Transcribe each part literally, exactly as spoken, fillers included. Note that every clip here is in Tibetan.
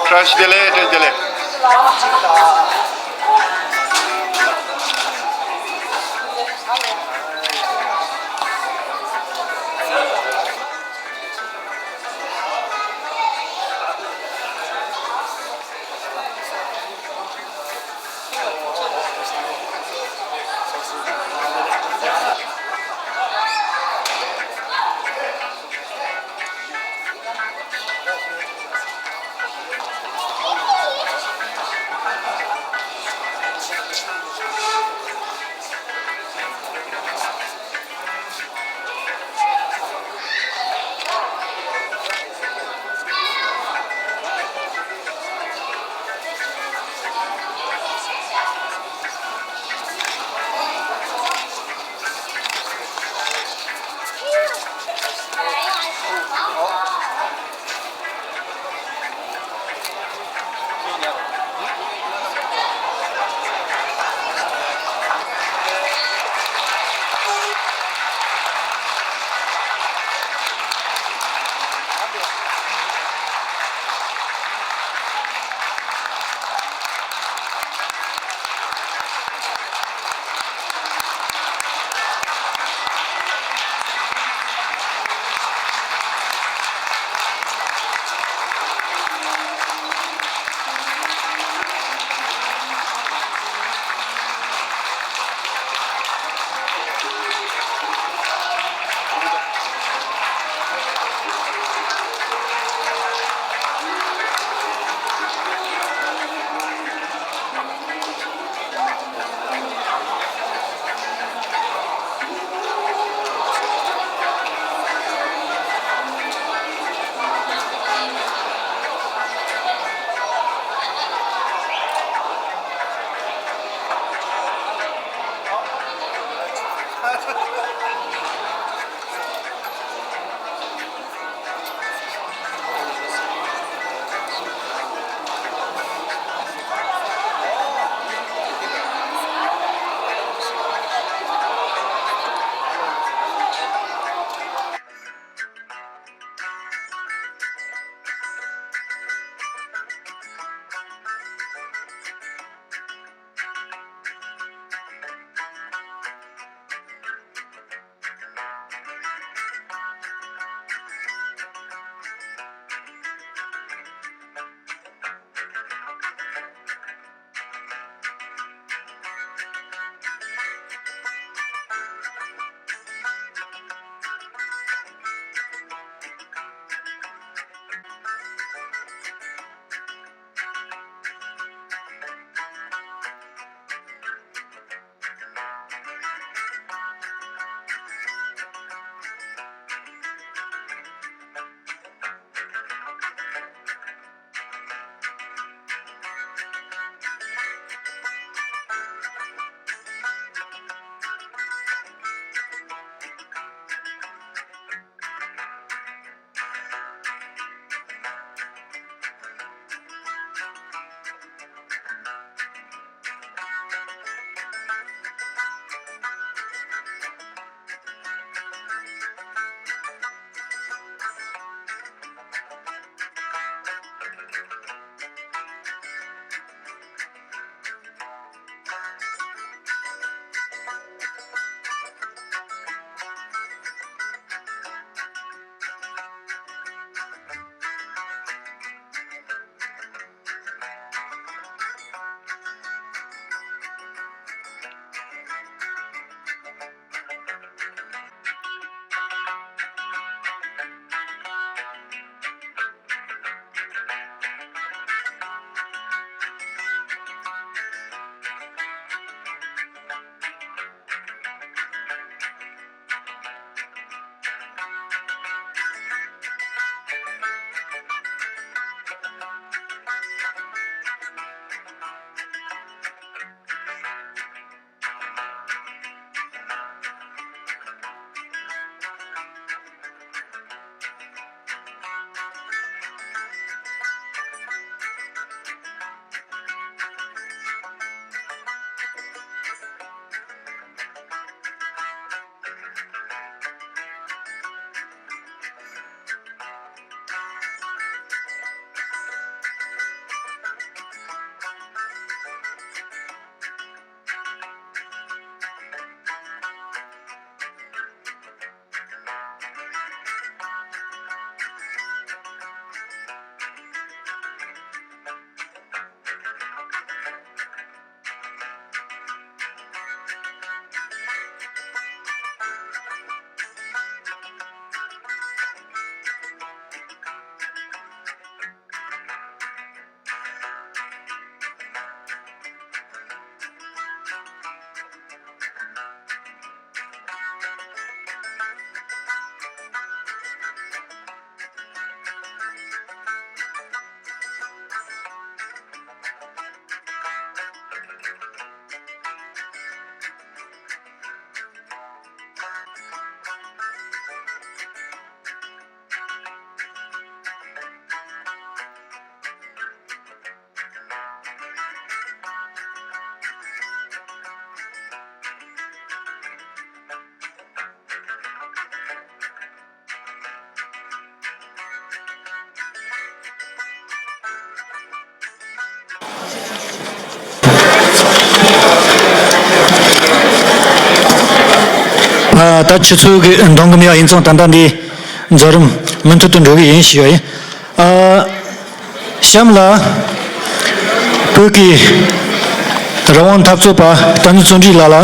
བཀྲ་ཤིས་བདེ་ལེགས། བཀྲ་ཤིས་བདེ་ལེགས། ད་ཆུ་ཚོད་ཀྱི་འདང་གི་མེད་པ་ཡིན་ཙང་ད་ལྟ་འདི་མཛད་རིམ་མུ་མཐུད་དུ་འགྲོ་གི་ཡིན་ཞུ་བ་ཡིན། ཨ། གཤམ་ལ་བོད་ཀྱི་རང་དབང་འཐབ་རྩོད་པ་བསྟན་འཛིན་བརྩོན་འགྲུས་ལགས་ལ་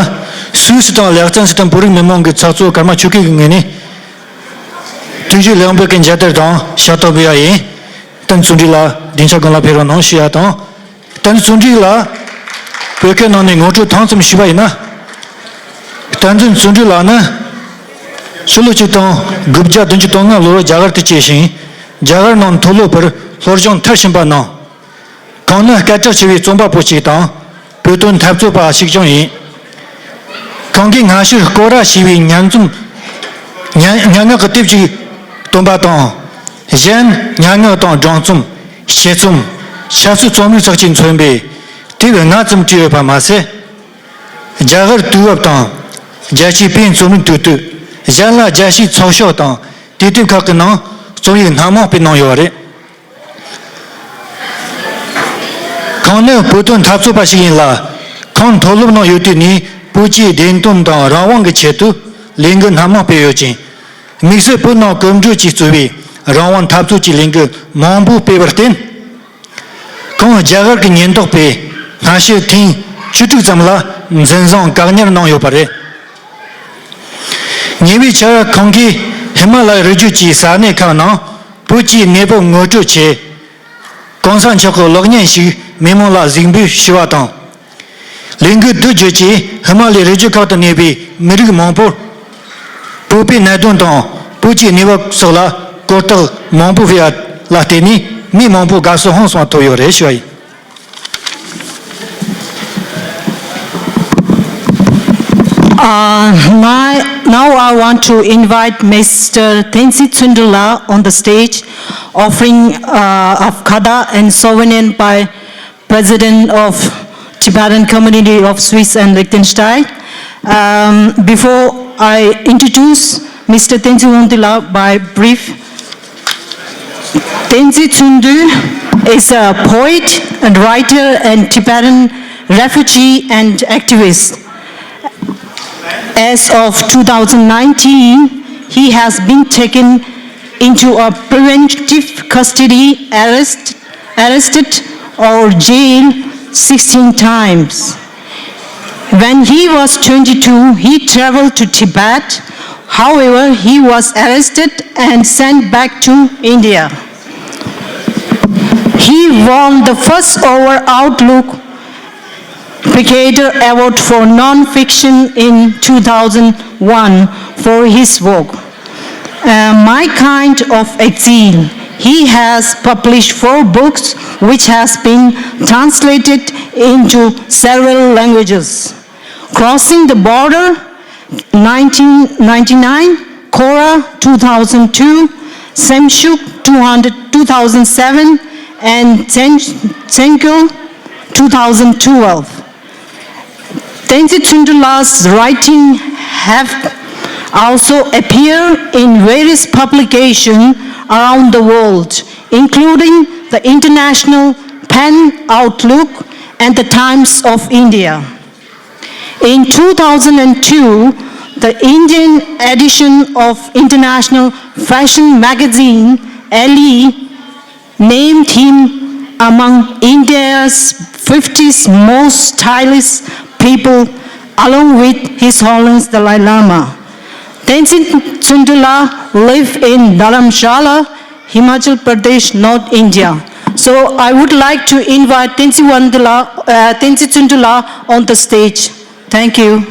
སུད་སི་དང་ལེགས་ཙན་སི་ཐན་བོད་རིགས་མི་མང་གི་ཚོགས་གཙོ་ཀརྨ་ཆོས་སྐྱིད་ཀྱི་ངོས་ནས་ཐུགས་རྗེ་ལེགས་འབུལ་གྱི་མཇལ་དར་དང་ཕྱག་རྟགས་འབུལ་བ་ཡིན། བསྟན་འཛིན་བརྩོན་འགྲུས་ལགས་སྡིངས་ཆ་སྒང་ལ་ཕེབས་རོགས་གནང་ཞུ་ཡ་དང་། བསྟན་འཛིན་བརྩོན་འགྲུས་ལགས་བོད་སྐད་ནང་ནས་ངོ་སྤྲོད་ཐེངས་ཙམ་ཞུས་པ་ཡིན་ན། བསྟན་འཛིན་བརྩོན་འགྲུས་ལགས་ནི་ཕྱི་ལོ་ཆིག་སྟོང་དགུ་བརྒྱ་བདུན་ཅུ་དོན་ལྔ་ལོར་རྒྱ་གར་དུ་སྐྱེས་ཤིང་། རྒྱ་གར་ནང་མཐོ་སློབ་པར་སློབ་སྦྱོང་མཐར་ཕྱིན་པ་གནང་། ཁོང་ནི་སྐད་གྲགས་ཆེ་བའི་རྩོམ་པ་པོ་ཞིག་དང་བོད་དོན་འཐབ་རྩོད་པ་ཞིག་ཀྱང་ཡིན། ཁོང་གིས་སྔ་ཕྱིར་སྐོར་ར་ཞེས་པའི་སྙན་རྩོམ། སྙན་སྙན་ངག་གི་དེབ་ཅིག་བཏོན་པ་དང་། གཞན་སྙན་ངག་དང་སྒྲུང་རྩོམ། དཔྱད་རྩོམ། ཕྱག་ཚོད་རྩོམ་རིག་སོགས་ཀྱིས་མཚོན་པའི་དེབ་ལྔ་ཙམ་བྲིས་ཡོད་པ་མ་ཟད། རྒྱ་གར་དུས་བབ་དང་། རྒྱལ་སྤྱིའི་པེན་རྩོམ་རིག་དུས་དེབ། གཞན་ལ་རྒྱལ་སྤྱིའི་ཚགས་ཤོག་དང་དུས་དེབ་ཁག་གི་ནང་རྩོམ་ཡིག་སྣ་མང་སྤེལ་གནང་ཡོད་པ་རེད། ཁོང་ནི་བོད་དོན་འཐབ་རྩོད་པ་ཞིག་ཡིན་ལ། ཁོང་མཐོ་སློབ་ནང་ཡོད་དུས་ནས་བོད་ཀྱི་བདེན་དོན་དང་རང་དབང་གི་ཆེད་དུ་ལས་འགུལ་སྣ་མང་སྤེལ་ཡོད་ཅིང་། དམིགས་བསལ་བོད་ནང་གོམ་བགྲོད་ཀྱིས་གཙོས་པའི་རང་དབང་འཐབ་རྩོད་ཀྱི་ལས་འགུལ་མང་པོ་སྤེལ་བར་བརྟེན། ཁོང་རྒྱ་གར་གྱི་ཉེན་རྟོག་པས་སྔ་ཕྱིར་ཐེངས་བཅུ་དྲུག་ཙམ་ལ་འཛིན་བཟུང་བཀག་ཉར་གནང་ཡོད་པ་རེད། ཉེ་བའི་ཆར་ཁོང་གིས་ཧི་མ་ལ་ཡའི་རི་རྒྱུད་ཀྱི་ས་གནས་ཁག་ནང་བོད་ཀྱི་གནས་བབ་ངོ་སྤྲོད་ཆེད། གོང་ས་མཆོག་གི་གློག་བརྙན་ཞིག་མི་མང་ལ་གཟིགས་འབུལ་ཞུ་བ་དང་། ལས་འགུལ་དེའི་བརྒྱུད་ཀྱིས་ཧི་མ་ལ་ཡའི་རི་རྒྱུད་ཁག་ཏུ་གནས་པའི་མི་རིགས་མང་པོར། བོད་པའི་གནད་དོན་དང་བོད་ཀྱི་གནས་བབ་སོགས་ལ་གོ་རྟོགས་མང་པོ་སྤེལ་བ་ལ་བརྟེན་ནས་མི་མང་པོ་དགའ་བསུ་ཧང་སང་ཐོབ་ཡོད་རེད་ཞུ་བ་ཡིན། Uh, my, now I want to invite Mister Tenzin Tsundula on the stage, offering uh, of khada and souvenir by President of Tibetan Community of Swiss and Liechtenstein. Um, before I introduce Mister Tenzin Tsundula by brief, Tenzin Tsundu is a poet and writer and Tibetan refugee and activist. As of two thousand nineteen, he has been taken into a preventive custody arrest, arrested or jailed sixteen times. When he was twenty-two, he traveled to Tibet. However, he was arrested and sent back to India. He won the first over Outlook Picador Award for Non-Fiction in two thousand one for his work, uh, My Kind of Exile. He has published four books which has been translated into several languages. Crossing the Border nineteen ninety-nine, Kora two thousand two, Semshuk two hundred, two thousand seven, and Sen-, Senkyo two thousand twelve. Tenzin Tsundula's writings have also appeared in various publications around the world, including the International Pen Outlook and the Times of India. In two thousand two, the Indian edition of International Fashion Magazine, Elle, named him among India's fifty most stylish people, along with His Holiness Dalai Lama. Tenzin Tsundula live in Dharamshala, Himachal Pradesh, North India. So I would like to invite Tenzin Wandula, uh, Tenzin Tsundula on the stage. Thank you.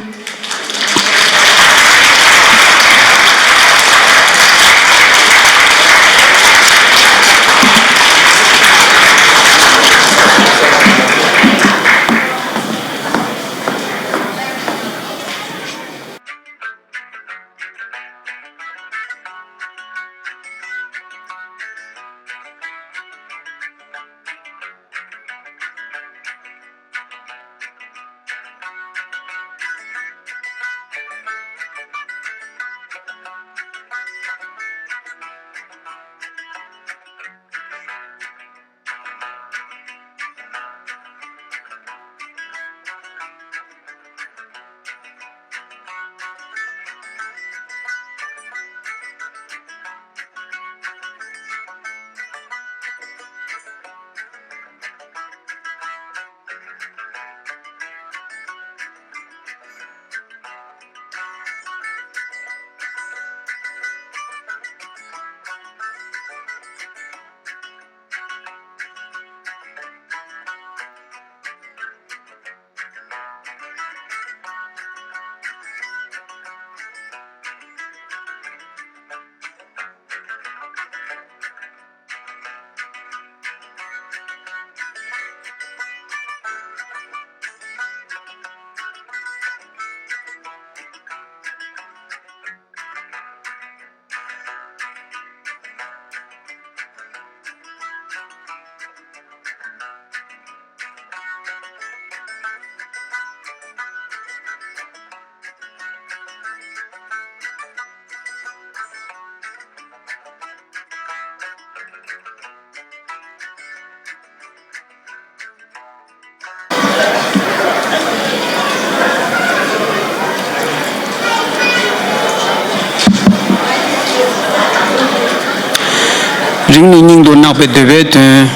རིང་ནས་སྙིང་དུ་བརྣག་པའི་འདོད་པའི་དོན།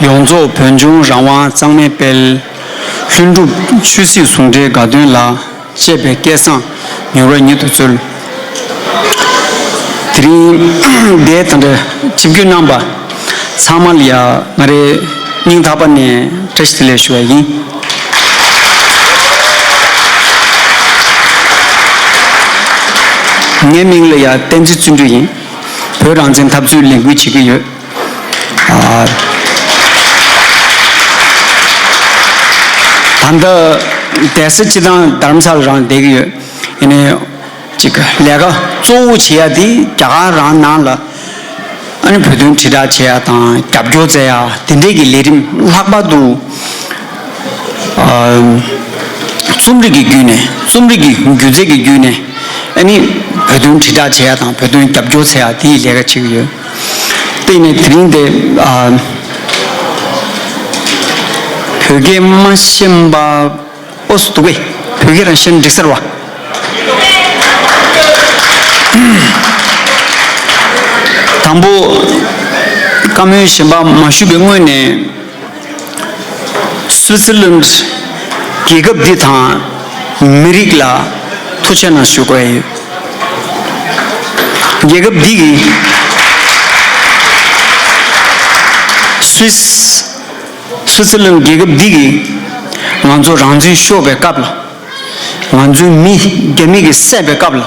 ཡོངས་རྫོགས་བོད་ལྗོངས་རང་དབང་གཙང་མའི་དཔལ། ལྷུན་གྲུབ་ཆོས་སྲིད་ཟུང་འབྲེལ་དགའ་སྟོན་ལ། བཅས་པའི་སྐལ་བཟང་མྱུར་བར་མྱུར་དུ་སྩོལ། དེ་རིང་འདིར་ད་ལྟ་ཆིབས་བསྒྱུར་གནང་པ་ཚང་མ་ལ་ཡ་ང་རའི་སྙིང་ཐག་པ་ནས་བཀྲ་ཤིས་བདེ་ལེགས་ཞུ་བ་ཡིན། ངའི་མིང་ལ་ཡ་བསྟན་འཛིན་བརྩོན་འགྲུས་ཡིན། བོད་རང་བཙན་འཐབ་རྩོད་ལས་འགུལ་བྱེད་ཀྱི་ཡོད། ཨ། ད་ལྟ་བསྡད་ས་སྤྱིར་བཏང་རྡ་རམ་ས་ལ་རང་བསྡད་ཀྱི་ཡོད། ཡིན་ནའི་ཅིག་ལས་ཀ་གཙོ་བོ་བྱེད་ཡ་དེ་རྒྱ་གར་རང་ནང་ལ་ཨ་ནི་བོད་དོན་དྲིལ་བསྒྲགས་བྱེད་ཡ་དང་རྒྱབ་སྐྱོར་བཙལ་ཡ་དེ་འདྲས་ཀྱི་ལས་རིམ། ལྷག་པར་དུ་ཨ་རྩོམ་རིག་གི་བརྒྱུད་ནས། རྩོམ་རིག་གི་སྒྱུ་རྩལ་གྱི་བརྒྱུད་ནས་ཨ་ནི་བོད་དོན་དྲིལ་བསྒྲགས་བྱེད་ཡ་དང་བོད་དོན་རྒྱབ་སྐྱོར་བཙལ་ཡ་དེའི་ལས་ཀ་བྱེད་ཀྱི་ཡོད། དེ་ནས་དེ་རིང་དེ་ཨ་བོད་སྐད་མ་ཤེས་པ། ཨོ་སི་འདུག་གས། བོད་སྐད་རང་ཤེས་ན་འགྲིག་ས་རེད་བ། དང་པོ་བཀའ་མོལ་གཞན་པ་མ་ཞུས་པའི་སྔོན་ནས། སུའི་ཙི་ལན་རྒྱལ་ཁབ་འདི་དང་མི་རིགས་ལ་ཐུགས་རྗེ་གནང་ཞུ་དགོས་ཡོད། རྒྱལ་ཁབ་འདི་གིས། སུའི། སུའི་ཙི་ལན་རྒྱལ་ཁབ་འདི་གིས་ང་ཚོ་རང་བཙན་ཤོར་བའི་སྐབས་ལ། ང་ཚོའི་མི་རྒྱ་མི་གིས་བསད་པའི་སྐབས་ལ།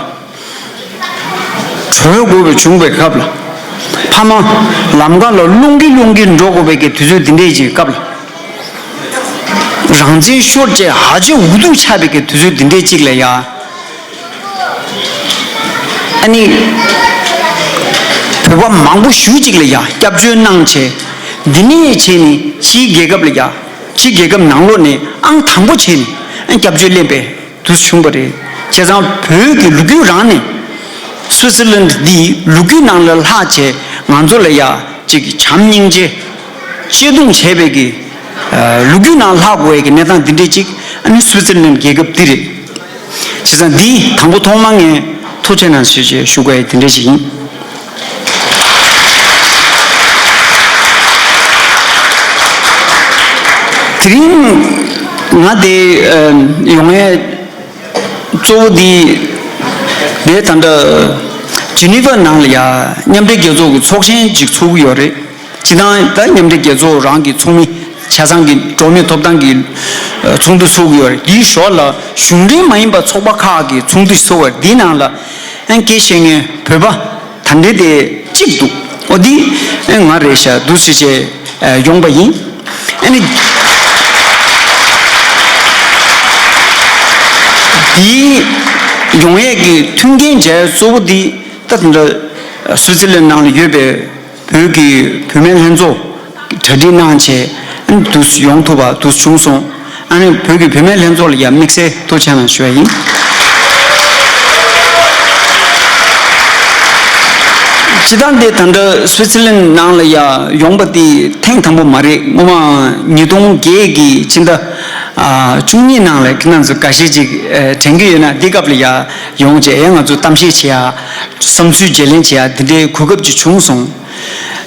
བྲོས་དགོས་པ་བྱུང་བའི་སྐབས་ལ། ཕ་མ་ལམ་ཁ་ལ་སློང་གིན་སློང་གིན་འགྲོ་དགོས་པའི་གི་དུས་ཚོད་འདི་འདྲའི་ཅིག་སྐབས་ལ། རང་བཙན་ཤོར་བྱས་ཧ་ཅང་འུ་ཐུག་ཆགས་པའི་གི་དུས་ཚོད་འདི་འདྲའི་ཅིག་ལ་ཡ། ཨ་ནི། བོད་པ་མང་པོ་ཞེ་ཅིག་ལ་ཡ་སྐྱབས་བཅོལ་གནང་བྱས། འདི་ནས་བྱས་ནས་ཕྱིའི་རྒྱལ་ཁབ་ལ་ཡ། ཕྱིའི་རྒྱལ་ཁབ་ནང་ལོགས་ནས་ཨང་དང་པོ་བྱས་ནས་ཨ་སྐྱབས་བཅོལ་ལེན་པའི་དུས་བྱུང་བ་རེད། བྱས་ཙང་བོད་ཀྱི་ལོ་རྒྱུས་རང་ནས་སུའི་ཙི་ལན་འདི་ལོ་རྒྱུས་ནང་ལ་ལྷག་བྱས་ང་ཚོ་ལ་ཡ་ཅིག་བྱམས་སྙིང་རྗེ་གཅེས་གདུང་བྱས་པའི་གི་ལོ་རྒྱུས་ནང་ལྷག་དགོས་ཡ་གི་གནས་སྟངས་འདི་འདྲས་ཅིག་ཨ་ནི་སུའི་ཙི་ལན་རྒྱལ་ཁབ་འདི་རེད། བྱས་ཙང་འདི་དང་པོ་ཐོག་མ་ངས་ཐུགས་རྗེ་གནང་ཞེས་ཞུ་དགོས་ཡ་དེ་འདྲ་ཞིག་ཡིན། དེ་རིང་ང་དེ་ཡོང་ཡས་གཙོ་བོ་འདི་དེ་ད་ལྟ་ཇི་ནི་ཝ་ནང་ལ་ཡ་མཉམ་འབྲེལ་རྒྱལ་ཚོགས་ཀྱི་ཚོགས་ཆེན་ཅིག་ཚོགས་ཀྱི་ཡོད་རེད། སྤྱིར་བཏང་ད་མཉམ་འབྲེལ་རྒྱལ་ཚོགས་རང་གི་ཚོགས་མི་ཆ་ཚང་གི་འགྲོ་བ་མིའི་ཐོབ་ཐང་གི་ཚོགས་འདུ་ཚོགས་ཀྱི་ཡོད་རེད། དེའི་ཞོར་ལ་གཞུང་འབྲེལ་མ་ཡིན་པ་ཚོགས་པ་ཁག་གི་ཚོགས་འདུ་ཚོགས་པ་འདིའི་ནང་ལ་ཨན་སྐད་བཤད་མཁན་བོད་པ་ད་འདྲེ་དེ་གཅིག་འདུག་ཨོ་འདི་ཨན་ང་རེད་ཤག་འདུག་སེ་བྱས་ཡོང་པ་ཡིན། ཨ་ནི་འདི་ཡོང་ཡས་ཀྱི་མཐུན་རྐྱེན་བྱས་གཙོ་བོ་འདི་ད་ད་ལྟ་སུའི་ཙི་ལན་ནང་ལ་ཡོད་པའི་བོད་ཀྱི་བུད་མེད་ལྷན་ཚོགས་གྲ་སྒྲིག་གནང་བྱས་ཨ་ནི་འདུག་སེ་ཡོང་ཐུབ་པ་འདུག་སེ་བྱུང་སོང་། ཨ་ནི་བོད་ཀྱི་བུད་མེད་ལྷན་ཚོགས་ལ་ཡང་དམིགས་བསལ་ཐུགས་རྗེ་གནང་ཞུ་བ་ཡིན། སྤྱིར་བཏང་འདི་ད་ལྟ་སུའི་ཙི་ལན་ནང་ལ་ཡང་ཡོང་པ་འདི་ཐེངས་དང་པོ་མ་རེད། སྔོན་མ་ཉིས་སྟོང་བརྒྱད་ཀྱི་ཕྱི་ཟླ་ཨ་བཅུ་གཉིས་ནང་ལ་ཁྱེད་རང་ཚོ་འགའ་ཤས་ཅིག་ཨ་དྲན་གྱི་ཡོད་ན་འདི་སྐབས་ལ་ཡང་ཡོང་བྱས་ཡང་ང་ཚོ་གཏམ་བཤད་བྱེད་ཡ་བསམ་ཚུལ་བརྗེ་ལེན་བྱེད་ཡ་འདི་འདྲའི་གོ་སྐབས་ཅིག་བྱུང་སོང་།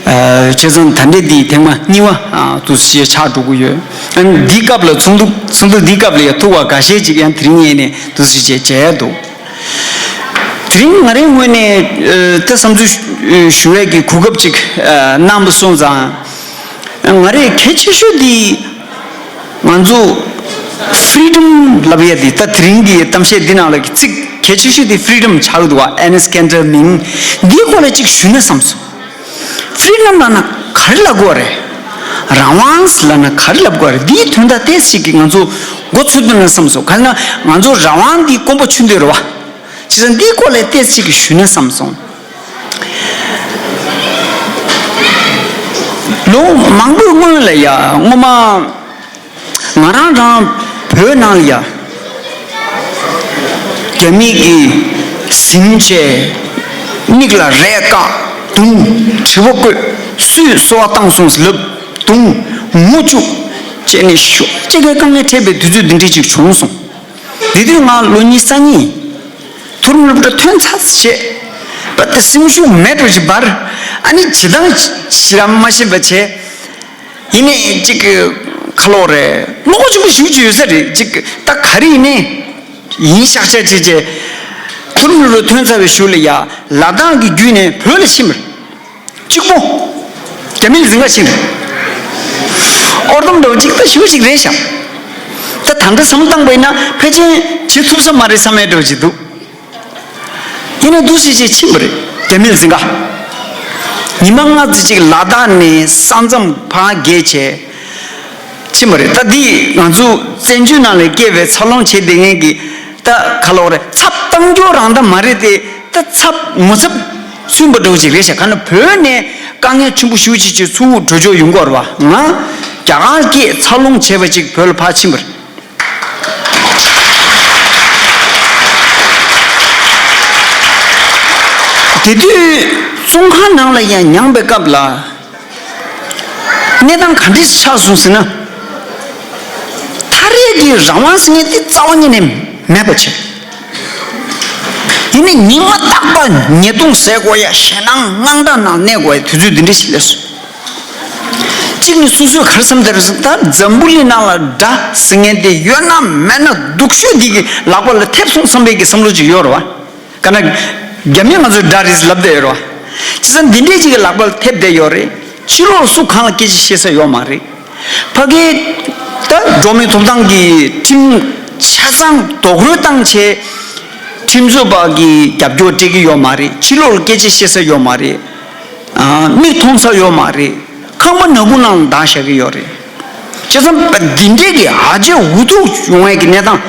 ཨ་བྱས་ཙང་ད་ལྟའི་འདི་ཐེངས་མ་གཉིས་པ་ཨ་འདུག་སེ་ཆགས་འགྲོ་གི་ཡོད། ཨ་ནི་འདི་སྐབས་ལ་ཚོགས་འདུ་ཚོགས་འདུ་འདི་སྐབས་ལ་ཡང་ཐུག་པ་འགའ་ཤས་ཅིག་ཡང་དེ་རིང་ཡིན་ནས་འདུག་སེ་བྱས་བྱས་འདུག་དེ་རིང་ང་རའི་ངོས་ནས་ཨ་ད་བསམ་ཚུལ་ཞུ་ཡས་ཀྱི་གོ་སྐབས་ཅིག་ཨ་གནང་བ་སོང་ཙང་། ང་རའི་གལ་ཆེ་ཤོས་འདི་ང་ཚོ་ཕི་རི་ཌམ་ལབ་ཡས་འདི་ད་དེ་རིང་གི་གཏམ་བཤད་འདི་ནང་ལ་གི་ཚིག་གལ་ཆེ་ཤོས་འདི་ཕི་རི་ཌམ་ཆགས་འདུག་བ། ཨེ་ལན་སི་ཀན་ཌར་མིང་འདིའི་སྐོར་ལ་ཅིག་ཞུས་ན་བསམ་སོང་། ཕི་རི་ཌམ་ལབ་ན་ག་རེ་ལབ་དགོས་རེད། རང་དབང་ལབ་ན་ག་རེ་ལབ་དགོས་རེད། འདིའི་དོན་དག་ཏོག་ཙམ་ཅིག་གི་ང་ཚོ་མགོ་ཚོད་ཐུབ་ན་བསམ་སོང་། ག་རེ་ན་ང་ཚོ་རང་དབང་འདི་དཀོན་པོ་ཆུང་དུས་རེད་བ། བྱས་ཙང་འདིའི་སྐོར་ལ་ཏོག་ཙམ་ཅིག་གི་ཞུས་ན་བསམ་སོང་། ལོ་མང་པོའི་སྔོན་ལ་ཡ་སྔོན་མ་ང་རང་རང་བོད་ནང་ལ་ཡ་རྒྱ་མི་གིས་ཟིན་བྱས་མིག་ལ་རས་བཀག་བརྡུང་། དྲི་བ་བཀོད། སུས་གསོལ་བ་བཏང་སོང་ཟེར་ལབ། བརྡུང་། མུ་བཅུག་བྱས་ནས་ཤོག་ཅིག་གི་དཀའ་ངལ་འཕྲད་པའི་དུས་ཚོད་འདི་འདྲ་ཅིག་བྱུང་སོང་། དེ་དུས་ང་ལོ་ཉི་ཤུ་རྩ་གཉིས། མཐོ་རིམ་སློབ་གྲྭ་ཐོན་ཚར་བྱས། པ་དེ་སེམས་ཤུགས་མེད་པ་ཞིག་འབར། ཨ་ནི་ཇི་ལྟར་ཞིག་རང་མ་ཤེས་པ་བྱས། ཡིན་ནའི་ཅིག་གི་ཁ་ལོག་རེད། བློ་ཁོག་ཆེན་པོ་ཞེ་པོ་ཅིག་ཡོད་ས་རེད། ཅིག་ད་ག་རེ་ཡིན་ནའི་ཡིན་ཤག་ཤག་ཅིག་བྱས། ཁུ་རུ་ལུ་ཐོན་ཚར་བའི་གཞུག་ལ་ཡ་ལ་དྭགས་ཀྱི་བརྒྱུད་ནས་བོད་ལ་ཕྱིན་པ་རེད། གཅིག་པོ། རྒྱ་མི་ལ་འཛིང་ག་ཕྱིན་རེད། ཨོར་དམ་འདྲ་བོ་ཅིག་ད་ཞེ་པོ་ཅིག་རེད་ཤག་ད་ད་ལྟ་བསམ་བློ་བཏང་པ་ཡིན་ན་ཕལ་ཆེར་བྱེད་ཐུབ་ས་མ་རེད་བསམ་ཡས་འདྲ་བོ་ཅིག་འདུག་ཡིན་ནའི་འདུག་སེ་བྱས་ཕྱིན་པ་རེད། རྒྱ་མི་ལ་འཛིང་ག་ཉི་མ་ལྔ་ཙམ་ཅིག་ལ་དྭགས་ནས་ས་མཚམས་ཕར་བརྒལ་བྱས་ཕྱིན་པ་རེད། ད་འདི་ང་ཚོ་བཙན་བྱོལ་ནང་ལ་སྐྱེས་པའི་འཚར་ལོངས་བྱས་བསྡད་མཁན་གྱི་ད་ག་ལབ་དགོས་རེད། ཚབ་བཏང་རྒྱུ་རང་ད་མ་རེད་དེ། ད་ཚབ་ངོ་ཚབ་མཚོན་པ་འདྲ་བོ་ཅིག་རེད་ཤག་ག་ན་བོད་ནས་དཀའ་ངལ་ཆེན་པོ་ཞེ་པོ་ཅིག་ཅིག་ཚུར་འགྲོ་ཆོག་ཡོང་གི་ཡོད་རེད་བ། ང་རྒྱ་གར་སྐྱེས་འཚར་ལོངས་བྱས་པ་ཅིག་བོད་ལ་ཕར་ཕྱིན་པ་རེད། དེ་དུས་བཙོན་ཁང་ནང་ལ་ཡང་མྱངས་པའི་སྐབས་ལ། གནས་སྟངས་ག་འདྲས་ཆགས་སོང་ཟེར་ན། ཐ་རེས་ཀྱི་རང་དབང་ཟེར་མཁན་དེ་རྩ་བ་ཉིད་ནས་མེད་པ་བྱས། ཡིན་ནའི་ཉི་མ་རྟག་པར་ཉེས་རྡུང་ཟ་དགོས་ཡ། ཞེད་སྣང་དངངས་སྐྲག་ནང་གནས་དགོས་ཡ། དུས་ཚོད་འདི་འདྲ་ཞིག་སླེབས་སོང་། གཅིག་ནི་སོ་སོས་ག་རེ་བསམ་སྟེ་རེད་ཟེར་ན། ད་འཛམ་བུ་གླིང་ནང་ལ་དགྲ་ཟེར་མཁན་དེ་ཡོད་ན་མེད་ན་སྡུག་ཤོས་འདི་གི་ལག་པ་ལ་ཐེབས་སོང་བསམ་པའི་གི་བསམ་བློ་ཅིག་ཡོད་རེད་བ། ག་ན་རྒྱ་མིས་ང་ཚོ་དགྲ་རེད་ལབ་བསྡད་ཡོད་རེད་བ། བྱས་ཙང་འདི་འདྲས་ཅིག་གི་ལག་པ་ལ་ཐེབས་བསྡད་ཡོད་རེད། ཕྱི་ལོགས་སུ་གང་ལ་སྐད་ཆ་བཤད་ས་ཡོད་མ་རེད། ཕ་གིའི་ད་འགྲོ་བ་མིའི་ཐོབ་ཐང་གི་ཁྲིམས་ཆ་ཚང་རྡོག་རོལ་བཏང་བྱས། ཁྲིམས་རྩོད་པ་གི་རྒྱབ་སྐྱོར་སྤྲད་ཀྱི་ཡོད་མ་རེད། ཕྱི་ལོགས་ལ་སྐད་ཆ་བཤད་ས་ཡོད་མ་རེད། ཨ། མིག་མཐོང་ས་ཡོད་མ་རེད། ཁང་པ་ནག་ཁུང་ནང་ལ་བསྡད་བཞག་གི་ཡོད་རེད། བྱས་ཙང་འདི་འདྲས་ཀྱི་ཨ་ཅེ་འུ་ཐུག་ཡོང་བའི་གི་གནས་སྟངས།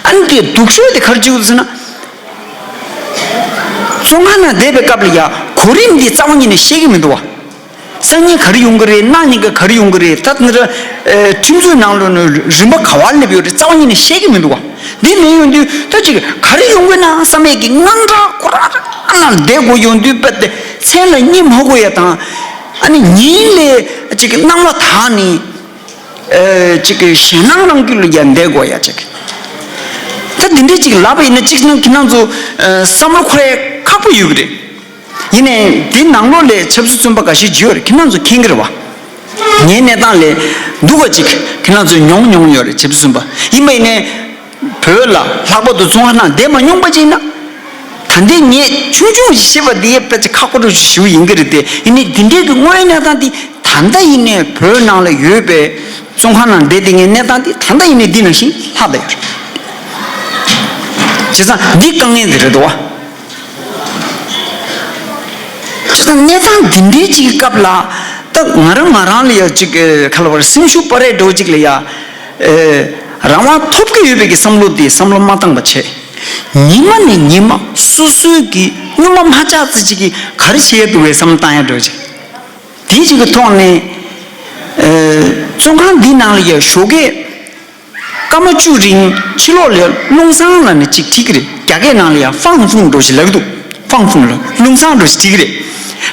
ཨ་ནི་དེ་སྡུག་ཤོས་དེ་ག་རེ་བྱུང་ཟེར་ན། བཙོན་ཁང་ནང་བསྡད་པའི་སྐབས་ལ་ཡ་གོ་རིམ་འདི་རྩ་བ་ཉིད་ནས་ཤེས་ཀྱི་མི་འདུག་བ། སང་ཉིན་ག་རེ་ཡོང་གི་རེད། གནངས་ཉིན་ག་ག་རེ་ཡོང་གི་རེད། ད་ནི་ཨ་ཁྲིམས་རྩོད་ནང་ལོགས་ནས་རིམ་པ་ག་བ་སླེབས་ཡོད་རེད། རྩ་བ་ཉིད་ནས་ཤེས་ཀྱི་མི་འདུག་བ། འདི་མེད་ཡོང་དུས་ད་ཅིག་ག་རེ་ཡོང་གི་ན་བསམ་ཡས་ཀྱི་དངངས་སྐྲག་ཁོ་རང་རང་ནང་བསྡད་དགོས་ཡོང་དུས། དཔེ་དེ་མཚན་ལ་གཉིད་མ་ཁུག་ཡས་དང་། ཨ་ནི་ཉིན་ལས་ཅིག་སྣང་བ་དག་ནི། ཨ་ཅིག་གི་ཞེད་སྣང་རང་རྒྱུད་ལ་ཡ་བསྡད་དགོས་ཡ་ཅིག་ད་འདི་འདྲས་ཅིག་ལབ་པ་ཡིན་ན་ཅིག་ནང་ཁྱེད་རང་ཚོ་ཨ་བསམ་བློ་འཁོར་ཡས་ཁག་པོ་ཡོད་ཀྱི་རེད། ཡིན་ནའི་འདི་ནང་ལོགས་ལ་ཆབ་སྲིད་བཙོན་པ་འགའ་ཤས་ཅིག་ཡོད་རེད། ཁྱེད་རང་ཚོ་མཁྱེན་གྱི་རེད་བ། ངའི་གནས་སྟངས་ལས་སྡུག་པ་ཅིག་ཁྱེད་རང་ཚོས་མྱོང་མྱོང་ཡོད་རེད། ཆབ་སྲིད་བཙོན་པ་ཡིན་པ་ཡིན་ནའི། བོད་ལ་ལྷག་པར་དུ་བཙོན་ཁང་ནང་བསྡད་མ་མྱོང་པ་ཅིག་ཡིན་ན། ད་ལྟའི་ངས་ཆུང་ཆུང་ཞིག་བཤད་པ་འདི་དཔེ་ཆ་ཁག་པོ་འདྲ་ཞིག་ཡིན་གྱི་རེད་དེ། ཡིན་ནའི་འདི་འདྲའི་གི་དངོས་ཡོད་གནས་སྟངས་འདི་ད་ལྟ་ཡིན་ནའི་བོད་ནང་ལ་ཡོད་པའི་བཙོན་ཁང་ནང་བསྡད་བསྡད་མཁན་གནས་སྟངས་འདི་ད་ལྟ་ཡིན་ནའི་འདི་ནང་བཞིན་ལྷག་བསྡད་ཡོད་རེད། བྱས་ཙང་འདི་དཀའ་ངལ་འདི་རེད་འདུག་བ། བྱས་ཙང་གནས་སྟངས་འདི་འདྲའི་ཅིག་གི་སྐབས་ལ་ད་ང་རང་ང་རང་ལ་ཡ་ཅིག་ག་ལབ་དགོས་རེད། སེམས་ཤུགས་སྤར་ཡས་འདྲ་བོ་ཅིག་ལ་ཡ། ཨེ། རང་དབང་ཐོབ་ཀྱི་ཡོད་པའི་གི་བསམ་བློ་དེ་བསམ་བློ་མ་བཏང་པ་བྱས། ཉི་མ་ནས་ཉི་མ་སོ་སོའི་གི་སྔོན་མ་མ་ཆགས་ཚེ་ཅིག་གི་ག་རེ་བྱེད་ཡས་འདུག་བའི་བསམ་བློ་བཏང་ཡས་འདྲ་བོ་ཅིག་དེ་ཅིག་གི་ཐོག་ནས། ཨེ། བཙོན་ཁང་འདི་ནང་ལ་ཡ་ཞོགས་ཀས་སྐར་མ་བཅུ་རིང་ཕྱི་ལོགས་ལ་རླུང་སྲང་ལབ་ནས་ཅིག་བྲིས་ཀྱི་རེད། རྒྱ་སྐད་ནང་ལ་ཡ་ཧྥང་ཧྥུང་འདྲ་བོ་ཞིག་ལབ་ཀྱི་འདུག་ཧྥང་ཧྥུང་ལ་རླུང་སྲང་འདྲ་བོ་ཞིག་བྲིས་ཀྱི་རེད།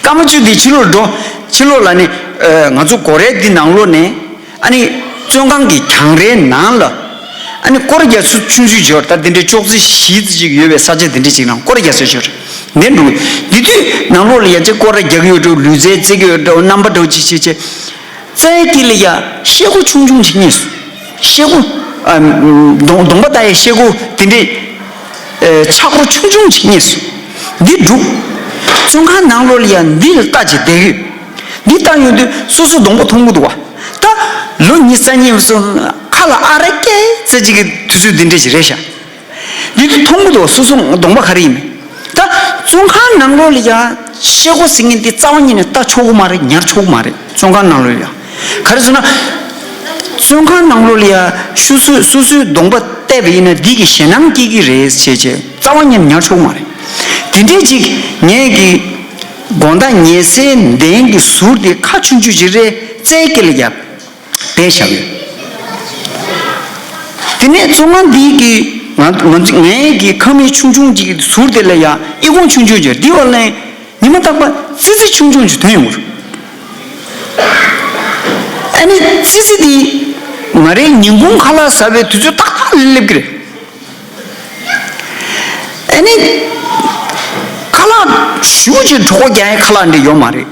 སྐར་མ་བཅུ་འདི་ཕྱི་ལོགས་འགྲོ། ཕྱི་ལོགས་ལ་ནི། ཨེ། ང་ཚོ་སྒོ་རའི་འདི་ནང་ལོགས་ནས། ཨ་ནི་བཙོན་ཁང་གི་གྱང་རའི་ནང་ལ། ཨ་ནི་སྐོར་རྒྱག་ས་ཆུང་ཆུང་ཅིག་ཡོད་རེད། ད་འདི་འདྲའི་ཅོག་ཙེ་བཞི་ཙམ་ཅིག་ཡོད་པའི་ས་ཆ་འདི་འདྲ་ཅིག་ནང་སྐོར་རྒྱག་ས་ཡོད་རེད། འདིར་འགྲོ་གི། འདི་དུས་ནང་ལོགས་ལ་ཡ་ཅིག་སྐོར་ར་རྒྱག་གི་ཡོད་འགྲོ། ལུས་རྩལ་རྩེད་ཀྱི་ཡོད་འགྲོ། རྣམ་པ་འདྲ་བོ་ཅིག་བྱེད་བྱེད། རྩྭའི་དཀྱིལ་ལ་ཡ་ཤེལ་སྒོ་ཆུང་ཆུང་ཅིག་རྙེད་སོང་། ཤེལ་སྒོ། ཨ། གདོང་གདོང་པ་ལྟ་ཡའི་ཤེལ་སྒོ་དེ་འདྲའི། ཨེ། ཆག་སྒོ་ཆུང་ཆུང་ཅིག་རྙེད་སོང་། འདི་སྒྲུག་བཙོན་ཁང་ནང་ལོགས་ལ་ཡ་འདི་ལ་ལྟ་ཅིག་བསྡད་ཡོད། འདི་ལྟ་ཡོང་དུས་སོ་སོ་གདོང་པ་མཐོང་གི་འདུག་བ། ད་ལོ་ཉི་ཤུ་རྩ་གཉིས་སོང་། ཁ་ལ་ཨ་ར་སྐྱེ་ཚེ་གཅིག་གི་དུས་ཚོད་འདི་འདྲ་ཞིག་རེད་ཤག་འདི་དུས་མཐོང་གི་འདུག་སོ་སོ་གདོང་པ་ག་རེ་ཡིན་མིན། ད་བཙོན་ཁང་ནང་ལོགས་ལ་ཡ་ཤེལ་སྒོ་ཟེར་མཁན་འདི་རྩ་བ་ཉིད་ནས་ལྟ་ཆོག་གི་མ་རེད། ཉར་ཆོག་གི་མ་རེད། བཙོན་ཁང་ནང་ལོགས་ལ་ཡ། ག་རེ་ཟེར་ན། བཙོན་ཁང་ནང་ལོགས་ལ་ཡ་ཤུ་སོ་སོ་སོའི་གདོང་པ་བལྟས་པ་ཡིན་ན་འདི་གི་ཞེད་སྣང་སྐྱེ་གི་རེད་ཟེར་བྱས་རྩ་བ་ཉིད་ནས་ཉར་ཆོག་གི་མ་རེད། དེ་འདྲས་ཅིག་ངས་ཀྱི་དགོང་དག་ཉལ་སའི་གདན་གྱི་ཟུར་དེ་ཁ་ཆུང་ཆུང་ཅིག་རེད། རྩྭའི་དཀྱིལ་ལ་ཡ། བསྡད་བཞག་ཡོད། དེ་ནས་བཙོན་ཁང་འདི་གི་ང་ང་ཚོ་ངའི་གི་ཁང་མིག་ཆུང་ཆུང་ཅིག་གི་ཟུར་དེ་ལ་ཡ་ཨི་ཁུང་ཆུང་ཆུང་ཅིག་འདི་བ་ལ་ཉི་མ་རྟག་པར་ཙི་ཙི་ཆུང་ཆུང་ཅིག་ཐོན་ཡོང་གི་རེད། ཨ་ནི་ཙི་ཙི་འདི་ང་རའི་ཉིན་གུང་ཁ་ལག་ཟ་བའི་དུས་ཚོད་ཏག་ཏག་ལ་སླེབས་ཀྱི་རེད། ཨ་ནི་ཁ་ལག་ཞུ་ཅིག་གྲོད་ཁོག་རྒྱག་ཡའི་ཁ་ལག་འདི་ཡོད་མ་རེད།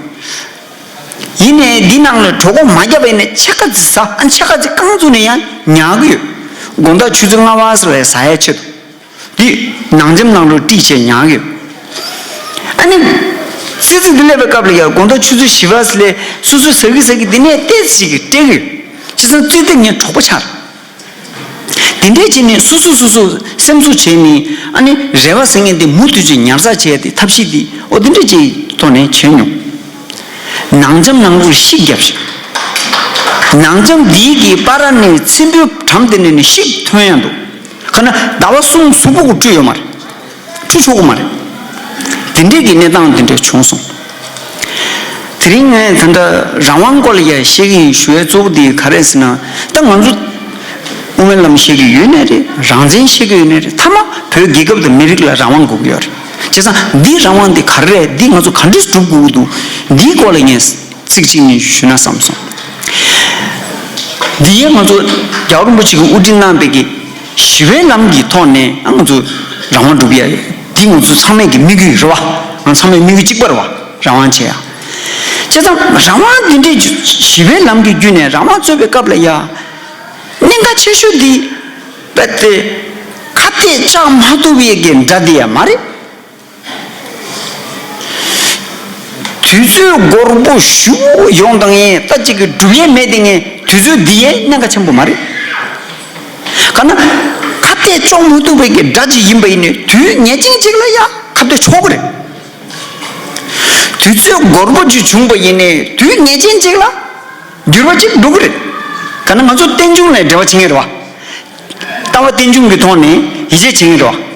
ཡིན་ནའི་འདི་ནང་ལ་གྲོད་ཁོག་མ་བརྒྱབ་པ་ཡིན་ན་ཕྱེད་ཀ་ཙམ་ཟ། ཨ་ནི་ཕྱེད་ཀ་ཙམ་རྐང་བཙུགས་ནས་ཡང་ཉལ་གི་ཡོད། དགོང་དག་ཆུ་ཚོད་ལྔ་པ་ཙམ་ལ་ཟ་ཡ་ཆེད་དུ། འདི་ནང་འཇམ་ནང་ལོགས་དཀྲིས་བྱས་ཉལ་གི་ཡོད། ཨ་ནི་ཙི་ཙི་འདི་སླེབས་པའི་སྐབས་ལ་ཡང་དགོང་དག་ཆུ་ཚོད་བཞི་པ་ཙམ་ལ་སོ་སོ་ཟ་གི་ཟ་གི་འདི་ནས་ཏོག་ཙམ་ཞིག་གིས་སྤྲད་གི་ཡོད། བྱས་ཙང་ཙི་ཙི་ངའི་གྲོགས་པོ་ཆགས། དེ་འདྲས་བྱས་ནས་སོ་སོ་སོ་སོ་སེམས་གསོ་བྱས་ནས། ཨ་ནི་རེ་བ་ཟེར་མཁན་དེ་མུ་མཐུད་ཀྱིས་ཉར་ཚགས་བྱས་ཏེ་ཐབས་ཤེས་དེ་ཨོ་དེ་འདྲས་ཀྱི་ཐོག་ནས་བྱས་མྱོང་། ནང་འཇམ་ནང་ལོགས་ཤིག་བརྒྱབ་ཤིག་ནང་འཇམ་འདིའི་གི་པར་ནས་ཚེམ་བུའི་འགྲམ་དེ་ནས་ནི་ཤིག་ཐོན་ཡ་འདུག་ཁ་ན་ཟླ་བ་གསུམ་གཟུགས་པོ་གི་བཀྲུས་ཡོད་མ་རེད། བཀྲུ་ཆོག་གི་མ་རེད། དེ་འདྲས་ཀྱི་གནས་སྟངས་དེ་འདྲས་བྱུང་སོང་། དེ་རིང་ངས་ད་ལྟ་རང་དབང་སྐོར་ལ་ཡ་བཤད་ཀྱི་ཡིན་ཞུ་བའི་གཙོ་བོ་དེ་ག་རེ་ཟེར་ན། ད་ང་ཚོ་དབུ་མའི་ལམ་བཤད་ཀྱི་ཡོད་ནའི་རེད། རང་བཙན་བཤད་ཀྱི་ཡོད་ནའི་རེད། མཐའ་མ་བོད་རྒྱལ་ཁབ་དང་མི་རིགས་ལ་རང་དབང་དགོས་ཀྱི་ཡོད་རེད། བྱས་ཙང་འདི་རང་དབང་འདི་ག་རེ་རེད། འདི་ང་ཚོ་ག་འདྲས་སྒྲུབ་དགོས་ཀྱི་འདུག་འདིའི་སྐོར་ལ་ངས་ཚིག་གཅིག་གཉིས་ཞུས་ན་བསམ་སོང་། འདི་ཡང་ང་ཚོ་རྒྱལ་བ་རིན་པོ་ཆེ་གིས་དབུ་ཁྲིད་གནང་བའི་གི་ཞི་བའི་ལམ་གྱི་ཐོག་ནས་ང་ཚོ་རང་དབང་སྒྲུབ་ཡ། འདི་ང་ཚོ་ཚང་མས་ཀྱི་དམིགས་ཡུལ་རེད་བ། ང་ཚང་མས་དམིགས་ཡུལ་གཅིག་པ་རེད་བ། རང་དབང་བྱེད་ཡ། བྱས་ཙང་རང་དབང་འདི་འདྲའི་ཞི་བའི་ལམ་གྱི་བརྒྱུད་ནས་རང་དབང་རྩོད་པའི་སྐབས་ལ་ཡ། གནད་འགག་ཆེ་ཤོས་འདི་རྦད་དེ་ཁ་གཏད་བཅག་མ་ཐུབ་པའི་གི་དགྲ་འདི་ཡ་མ་རེད། དུས་ཚོད་འགོར་པོ་ཞུ་ཡོང་དང་ཡིན་ད་ཅིག་གི་སྒྲུབ་ཡས་མེད་དེ་ངས་དུས་ཚོད་འདི་ཡས་གནད་འགག་ཆེན་པོ་མ་རེད། ག་ན་ཁ་གཏད་གཅོག་མི་ཐུབ་པའི་གི་དགྲ་ཅིག་ཡིན་པ་ཡིན་ནས་དུས་ངེས་ཅན་ཅིག་ལ་ཡ་ཁ་གཏད་ཆོག་གི་རེད། དུས་ཚོད་འགོར་པོ་ཅིག་བྱུང་པ་ཡིན་ནས་དུས་ངེས་ཅན་ཅིག་ལ་འགྱུར་བ་ཅིག་འགྲོ་གི་རེད། ག་ན་ང་ཚོ་རྟེན་འབྱུང་ལ་འབྲེལ་བ་བྱེད་ངེས་རེད་བ། ལྟ་བ་རྟེན་འབྱུང་གི་ཐོག་ནས་ཡིད་ཆེས་བྱེད་ངེས་རེད་བ།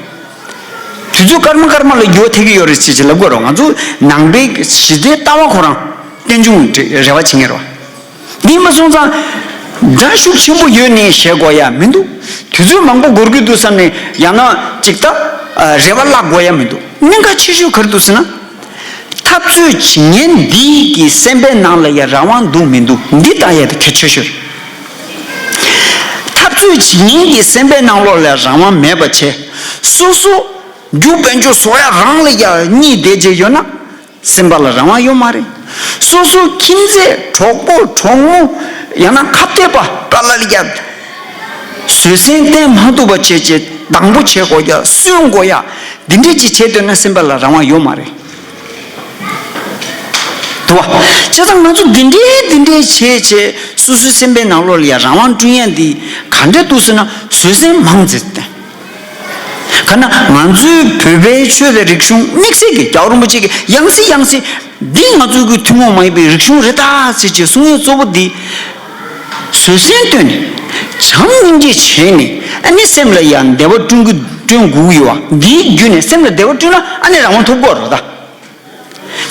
དུས་ཚོད་སྐར་མ་སྐར་མ་ལ་འགྱུར་བ་ཐེབས་ཀྱི་ཡོད་རེད་ཅེས་ཅེས་ལབ་དགོས་རེད། ང་ཚོ་ནང་པའི་གཞི་རྩའི་ལྟ་བ་ཁོ་རང་རྟེན་འབྱུང་རེ་བ་བྱེད་ངེས་རེད་བ། འདི་མ་སོང་ཙང་དགྲ་ཤུགས་ཆེན་པོ་ཡོད་ནས་བཤད་དགོས་ཡ་མི་འདུག་དུས་ཚོད་མང་པོ་འགོར་གྱི་འདུག་བསམ་ནས་ཡང་ན་ཅིག་ད་རེ་བ་བརླག་དགོས་ཡ་མི་འདུག་གནད་འགག་ཆེ་ཤོས་ག་རེ་འདུག་ཟེར་ན། འཐབ་རྩོད་བྱེད་མཁན་འདིའི་གི་སེམས་པའི་ནང་ལ་ཡ་རང་དབང་འདུག་མི་འདུག་འདི་ལྟ་ཡ་དེ་གལ་ཆེ་ཤོས་རེད། འཐབ་རྩོད་བྱེད་མཁན་གྱི་སེམས་པའི་ནང་ལོགས་ལ་རང་དབང་མེད་པ་བྱས། སོ་སོ་རྒྱུ་དཔལ་འབྱོར་བཟོ་ཡ་རང་ལ་ཡ་གཉིད་བསྡད་བྱས་ཡོད་ན་སེམས་པ་ལ་རང་དབང་ཡོད་མ་རེད། སོ་སོ་ཁྱིམ་མཚེས་གྲོགས་པོ་གྲོགས་མོ་ཡང་ན་ཁ་གཏད་པ་པ་ལ་ལ་ཡ་བཟོད་བསྲན་བསྟེན་མ་ཐུབ་པ་བྱས་བྱས་སྡང་པོ་བྱེད་དགོས་ཡ་སུན་དགོས་ཡ་འདི་འདྲས་ཅིག་བྱེད་འདོད་ན་སེམས་པ་ལ་རང་དབང་ཡོད་མ་རེད། འདུག་བ། བྱས་ཙང་ང་ཚོ་འདི་འདྲའི་འདི་འདྲའི་བྱས་བྱས་སོ་སོའི་སེམས་པའི་ནང་ལོགས་ལ་ཡང་རང་དབང་བསྐྲུན་ཡ་འདི་ག་འདྲ་འདུག་ཟེར་ན་བཟོད་བསྲན་མང་ཙམ་བསྟེན། ག་ན་ང་ཚོའི་བོད་པའི་ཆོས་དང་རིག་གཞུང་དམིགས་བསལ་གྱི་རྒྱལ་བ་རིན་པོ་ཆེ་གི་ཡང་སྲིད་ཡང་སྲིད་འདི་ང་ཚོའི་གི་ཐུན་མོང་མ་ཡིན་པའི་རིག་གཞུང་རེད་ད་ཟེར་བྱས་གསུང་ཡ་གཙོ་བོ་འདི། བཟོད་བསྲན་བཏོན་ནས་བྱམས་སྙིང་རྗེ་བྱས་ནས་ཨ་ནི་སེམས་ལ་ཡང་བདེ་བ་བསྐྲུན་གི་བསྐྲུན་དགོས་ཀྱི་ཡོད་བ། འདིའི་བརྒྱུད་ནས་སེམས་ལ་བདེ་བ་བསྐྲུན་ན་ཨ་ནི་རང་དབང་ཐོབ་དགོས་རེད་ད།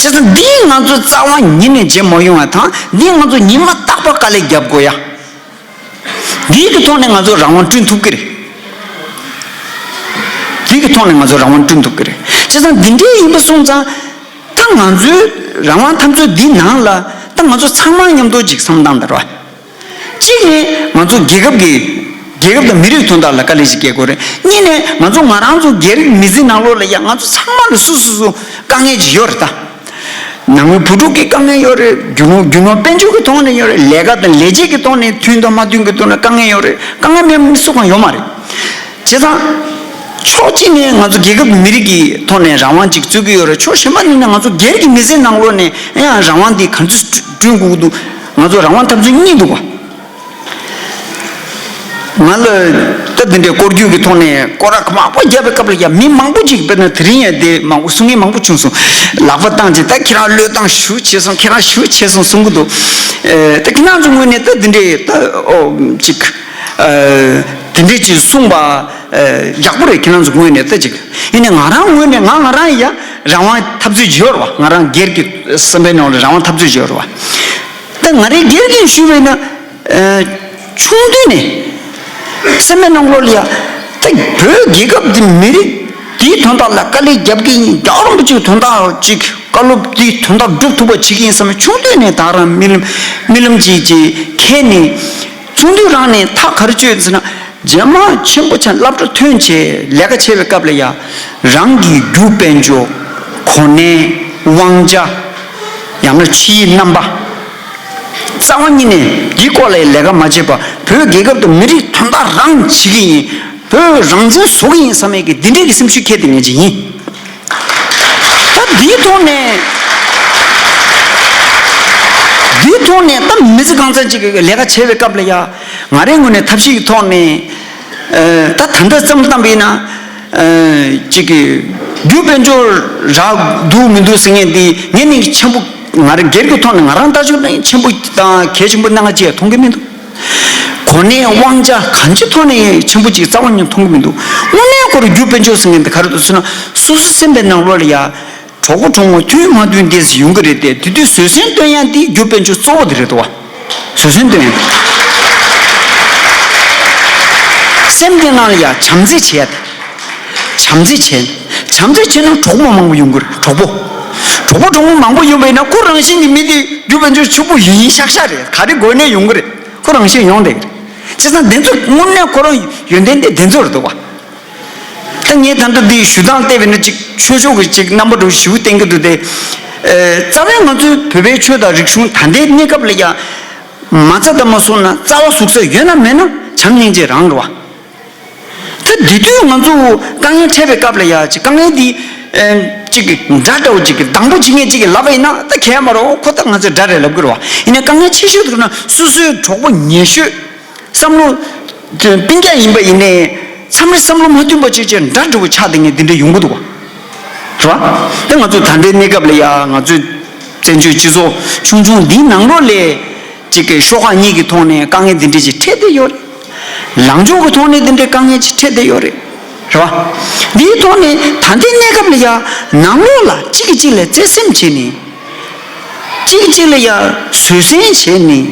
བྱས་ཙང་འདིས་ང་ཚོ་རྩ་བ་ཉིད་ནས་བརྗེད་མ་ཡོང་བ་དང་འདིས་ང་ཚོ་ཉི་མ་རྟག་པར་དཀའ་ལས་རྒྱབ་དགོས་ཡ། འདིའི་གི་ཐོག་ནས་ང་ཚོ་རང་དབང་བསྐྲུན་ཐུབ་ཀྱི་རེད། འདིའི་གི་ཐོག་ནས་ང་ཚོ་རང་དབང་བསྐྲུན་ཐུབ་ཀྱི་རེད། བྱས་ཙང་འདི་འདྲའི་ཡིན་པ་སོང་ཙང་ད་ང་ཚོའི་རང་དབང་འཐབ་རྩོད་འདི་ནང་ལ་ད་ང་ཚོ་ཚང་མ་མཉམ་དུ་ཅིག་བསམ་སྟངས་དང་རེད་བ། གཅིག་ནས་ང་ཚོ་རྒྱལ་ཁབ་ཀྱི་རྒྱལ་ཁབ་དང་མི་རིགས་དོན་དག་ལ་དཀའ་ལས་ཤིག་བརྒྱབ་དགོས་རེད། གཉིས་ནས་ང་ཚོ་ང་རང་ཚོ་སྒེར་གྱི་མི་ཚེ་ནང་ལོགས་ལ་ཡང་ང་ཚོ་ཚང་མ་ལ་སོ་སོ་སོ་དཀའ་ངལ་ཅིག་ཡོད་རེད་ད། ནང་མི་བུ་ཕྲུག་གི་དཀའ་ངལ་ཡོད་རེད། རྒྱུ་ནོར་རྒྱུ་ནོར་དཔལ་འབྱོར་གྱི་ཐོག་ནས་ཡོད་རེད། ལས་ཀ་དང་ལས་བྱེད་ཀྱི་ཐོག་ནས་མཐུན་དང་མ་མཐུན་གྱི་ཐོག་ནས་དཀའ་ངལ་ཡོད་རེད། དཀའ་ངལ་མེད་མི་སུ་གང་ཡོད་མ་རེད། བྱས་ཙང་། ཕྱོགས་གཅིག་ནས་ང་ཚོ་རྒྱལ་ཁབ་མི་རིགས་ཀྱི་ཐོག་ནས་རང་དབང་ཅིག་རྩོད་ཀྱི་ཡོད་རེད། ཕྱོགས་གཞན་པ་ནས་ང་ཚོ་སྒེར་གྱི་མི་ཚེ་ནང་ལོགས་ནས་ཡང་རང་དབང་འདི་ག་ཚོད་བསྐྲུན་དགོས་ཀྱི་འདུག་ང་ཚོ་རང་དབང་འཐབ་རྩོད་གཉིས་འདུག་བ། ང་ལ་ད་འདི་འདྲའི་སྐོར་རྒྱུག་གི་ཐོག་ནས་སྐོར་ར་མང་པོ་བརྒྱབ་པའི་སྐབས་ལ་ཡང་མི་མང་པོ་ཅིག་དཔེར་ན་དེ་རིང་ཡང་དེ་མང་པོ་གསུང་མཁན་མང་པོ་བྱུང་སོང་། ལག་པ་བཏང་རྗེས་ད་ཁྱེད་རང་བློས་བཏང་ཞུ་བྱས་སོང་། ཁྱེད་རང་ཞུ་བྱས་སོང་གསུང་གི་འདུག་ཨེ། ད་ཁྱེད་རང་ཚོ་ངོས་ནས་ད་འདི་འདྲའི་ད་ཨོ་ཅིག་ཨེ། དེ་འདྲས་ཅིག་གསུངས་པ་ཨེ། ཡག་པོ་རེད། ཁྱེད་རང་ཚོ་ངོས་ནས་ད་ཅིག་ཡིན་ནའི་ང་རང་ངོས་ནས་ང་ང་རང་ཡ་རང་དབང་འཐབ་རྩོད་བྱེད་ཡོད་རེད་བ། ང་རང་སྒེར་གྱི་བསམ་པའི་ནང་ལ་རང་དབང་འཐབ་རྩོད་བྱེད་ཡོད་རེད་བ། ད་ང་རའི་སྒེར་གྱི་ཞུས་པ་ཡིན་ན། ཨ། ཆུང་དུས་ནས་སེམས་པའི་ནང་ལོགས་ལ་ཡ་ད་བོད་རྒྱལ་ཁབ་འདི་མི་རིགས་འདིའི་དོན་དག་ལ་དཀའ་ལས་རྒྱབ་ཀྱི་ཡིན། རྒྱལ་བ་རིན་པོ་ཆེའི་དོན་དག་ཅིག་བཀའ་སློབ་འདིའི་དོན་དག་སྒྲུབ་ཐུབ་པ་བྱེད་ཀྱི་ཡིན་བསམ་ནས་ཆུང་དུས་ནས་ད་རང་རྨི་ལམ་རྨི་ལམ་ཅིག་ཅིག་འཁྱེར་ནས་ཆུང་དུས་རང་ནས་ཐག་ག་རེ་གཅོད་ཟེར་ན། རྗེས་མ་ཆེན་པོ་ཆགས་སློབ་གྲྭ་ཐོན་བྱས་ལས་ཀ་བྱེད་པའི་སྐབས་ལ་ཡ་རང་གི་རྒྱུ་དཔལ་འབྱོར་གོ་གནས་དབང་ཆ་ ཡང་ན་ཕྱིའི་རྣམ་པ། རྩ་བ་ཉིད་ནས་འདིའི་སྐོར་ལ་ལས་ཀ་མ་བྱེད་པར་བོད་རྒྱལ་ཁབ་དང་མི་རིགས་དོན་དག་རང་བྱེད་ཀྱི་ཡིན། བོད་རང་བཙན་བཟོ་གི་ཡིན་བསམ་ཡས་ཀྱི་འདི་འདྲའི་གི་སེམས་ཤུགས་ཁྱེར་ཏེ་ངས་ཅིག་ཡིན། ད་འདིའི་ཐོག་ནས། འདིའི་ཐོག་ནས་ད་མི་ཚེ་གང་ཚང་ཅིག་གི་ལས་ཀ་བྱེད་པའི་སྐབས་ལ་ཡ། ང་རའི་ངོས་ནས་ཐབས་ཤེས་ཀྱི་ཐོག་ནས། ཨ། ད་ད་ལྟ་བསམ་བློ་བཏང་པ་ཡིན་ན། ཨ། ཅིག་གི་རྒྱུ་དཔལ་འབྱོར་རག་འདུག་མི་འདུག་ཟེར་མཁན་འདི་ངས་ནི་ཆེན་པོ། ང་རང་སྒེར་གྱི་ཐོག་ནས་ང་རང་ལྟ་ཞིབ་ནས་ཆེན་པོ་དང་གལ་ཆེན་པོ་གནང་ཅིག་མཐོང་གི་མི་འདུག་གོ་གནས་དབང་ཆ་གང་ཅིའི་ཐོག་ནས་ཆེན་པོ་ཅིག་རྩ་བ་ཉིད་མཐོང་གི་མི་འདུག་དངོས་གནས་ཁོ་རང་རྒྱུ་དཔལ་འབྱོར་ཟེར་མཁན་འདི་ག་རེ་འདུག་ཟེར་ན། སོ་སོའི་སེམས་པའི་ནང་ལོགས་ལ་ཡ། གྲོགས་པོ་གྲོགས་མོ་མཐུན་མ་མཐུན་དེ་ཡོང་གི་རེད་དེ། དེ་དུས་བཟོད་བསྲན་སྟོན་ཡ་འདི་རྒྱུ་དཔལ་འབྱོར་གཙོ་བོ་དེ་རེད་འདུག་བ། བཟོད་བསྲན་སྟོན་ཡ། སེམས་དེ་ནང་ལ་ཡ་བྱམས་བརྩེ་བྱེད་ཡ་དེ། བྱམས་བརྩེ་བྱས། བྱམས་བརྩེ་བྱས་ན་གྲོགས་མོ་མང་པོ་ཡོང་གི་རེད། གྲོགས་པོ། གྲོགས་པོ་གྲོགས་མོ་མང་པོ་ཡོང་བ་ཡིན་ན་ཁོ་རང་བཞིན་གྱི་མི་དེ་རྒྱུ་དཔལ་འབྱོར་ཕྱུག་པོ་ཡིན་ཤག་ཤག་རེད། ག་རེ་དགོས་ནས་ཡོང་གི་རེད། ཁོ་རང་བཞིན་ཡོང་བསྡད་ཀྱི་རེད། བྱས་ཙང་དེ་ཚོ་དངོས་གནས་ཁོ་རང་ཡོན་ཏན་དེ་དེ་ཚོ་རེད་འདུག་བ། ད་ངས་ད་ལྟ་འདི་ཞུ་སྟངས་བལྟས་པ་ཡིན་ན་ཅིག་ཆོས་ཕྱོགས་ཀྱི་ཅིག་རྣམ་པ་འདྲ་བོ་ཞེ་པོ་བསྟན་གྱི་འདུག་སྟེ། ཨེ། རྩ་བའི་ང་ཚོའི་བོད་པའི་ཆོས་དང་རིག་གཞུང་ད་ལྟའི་གནས་སྐབས་ལ་ཡང་མ་རྩ་དང་མ་སོང་ན་རྩ་བ་ཟུག་ས་ཡོད་ན་མེད་ན་བྱམས་སྙིང་རྗེ་རང་རེད་བ། ད་འདི་དུས་ང་ཚོ་དཀའ་ངལ་འཕྲད་པའི་སྐབས་ལ་ཡང་ཅིག་དཀའ་ངལ་འདི། ཨེ། ཅིག་གི་འདྲ་འདྲ་བོ་ཅིག་གི་སྡང་པོ་བྱེད་མཁན་ཅིག་གིས་ལབ་པ་ཡིན་ན་ད་གལ་མ་རེད། ཁོ་ད་ང་ཚོས་འདྲ་རེད་ལབ་དགོས་རེད་བ། ཡིན་ནའི་དཀའ་ངལ་ཆེ་ཤོས་དེ་ན་སོ་སོའི་གྲོགས་པོ་ཉེ་ཤོས། བསམ་བློ། སྤུན་ཀྱག་ཡིན་པ་ཡིན་ནའི། མཚམས་རེ་བསམ་བློ་མ་མཐུན་པ་ཅིག་ཅིག་འདྲ་འདྲ་བོ་ཆགས་བསྡད་མཁན་འདི་འདྲ་ཡོང་གི་འདུག་བ། རེད་བ། དེ་ང་ཚོ་ད་ལྟའི་གནས་སྐབས་ལ་ཡ་ང་ཚོའི་བཙན་བྱོལ་སྤྱི་ཚོགས་ཆུང་ཆུང་འདིའི་ནང་ལོགས་ལ། ཅིག་གི་ཤོག་ཁག་གཉིས་ཀྱི་ཐོག་ནས་དཀའ་ངལ་འདི་འདྲ་ཅིག་འཕྲད་བསྡད་ཡོད་རེད། ལངས་ཕྱོགས་ཀྱི་ཐོག་ནས་འདི་འདྲའི་དཀའ་ངལ་ཅིག་འཕྲད་བསྡད་ཡོད་རེད། རེད་བ། འདིའི་ཐོག་ནས་ད་ལྟའི་གནས་སྐབས་ལ་ཡ་ནང་ལོགས་ལ་གཅིག་གིས་གཅིག་ལ་བརྩེ་སེམས་བྱས་ནས། གཅིག་གཅིག་ལ་ཡ་བཟོད་བསྲན་བྱས་ནས།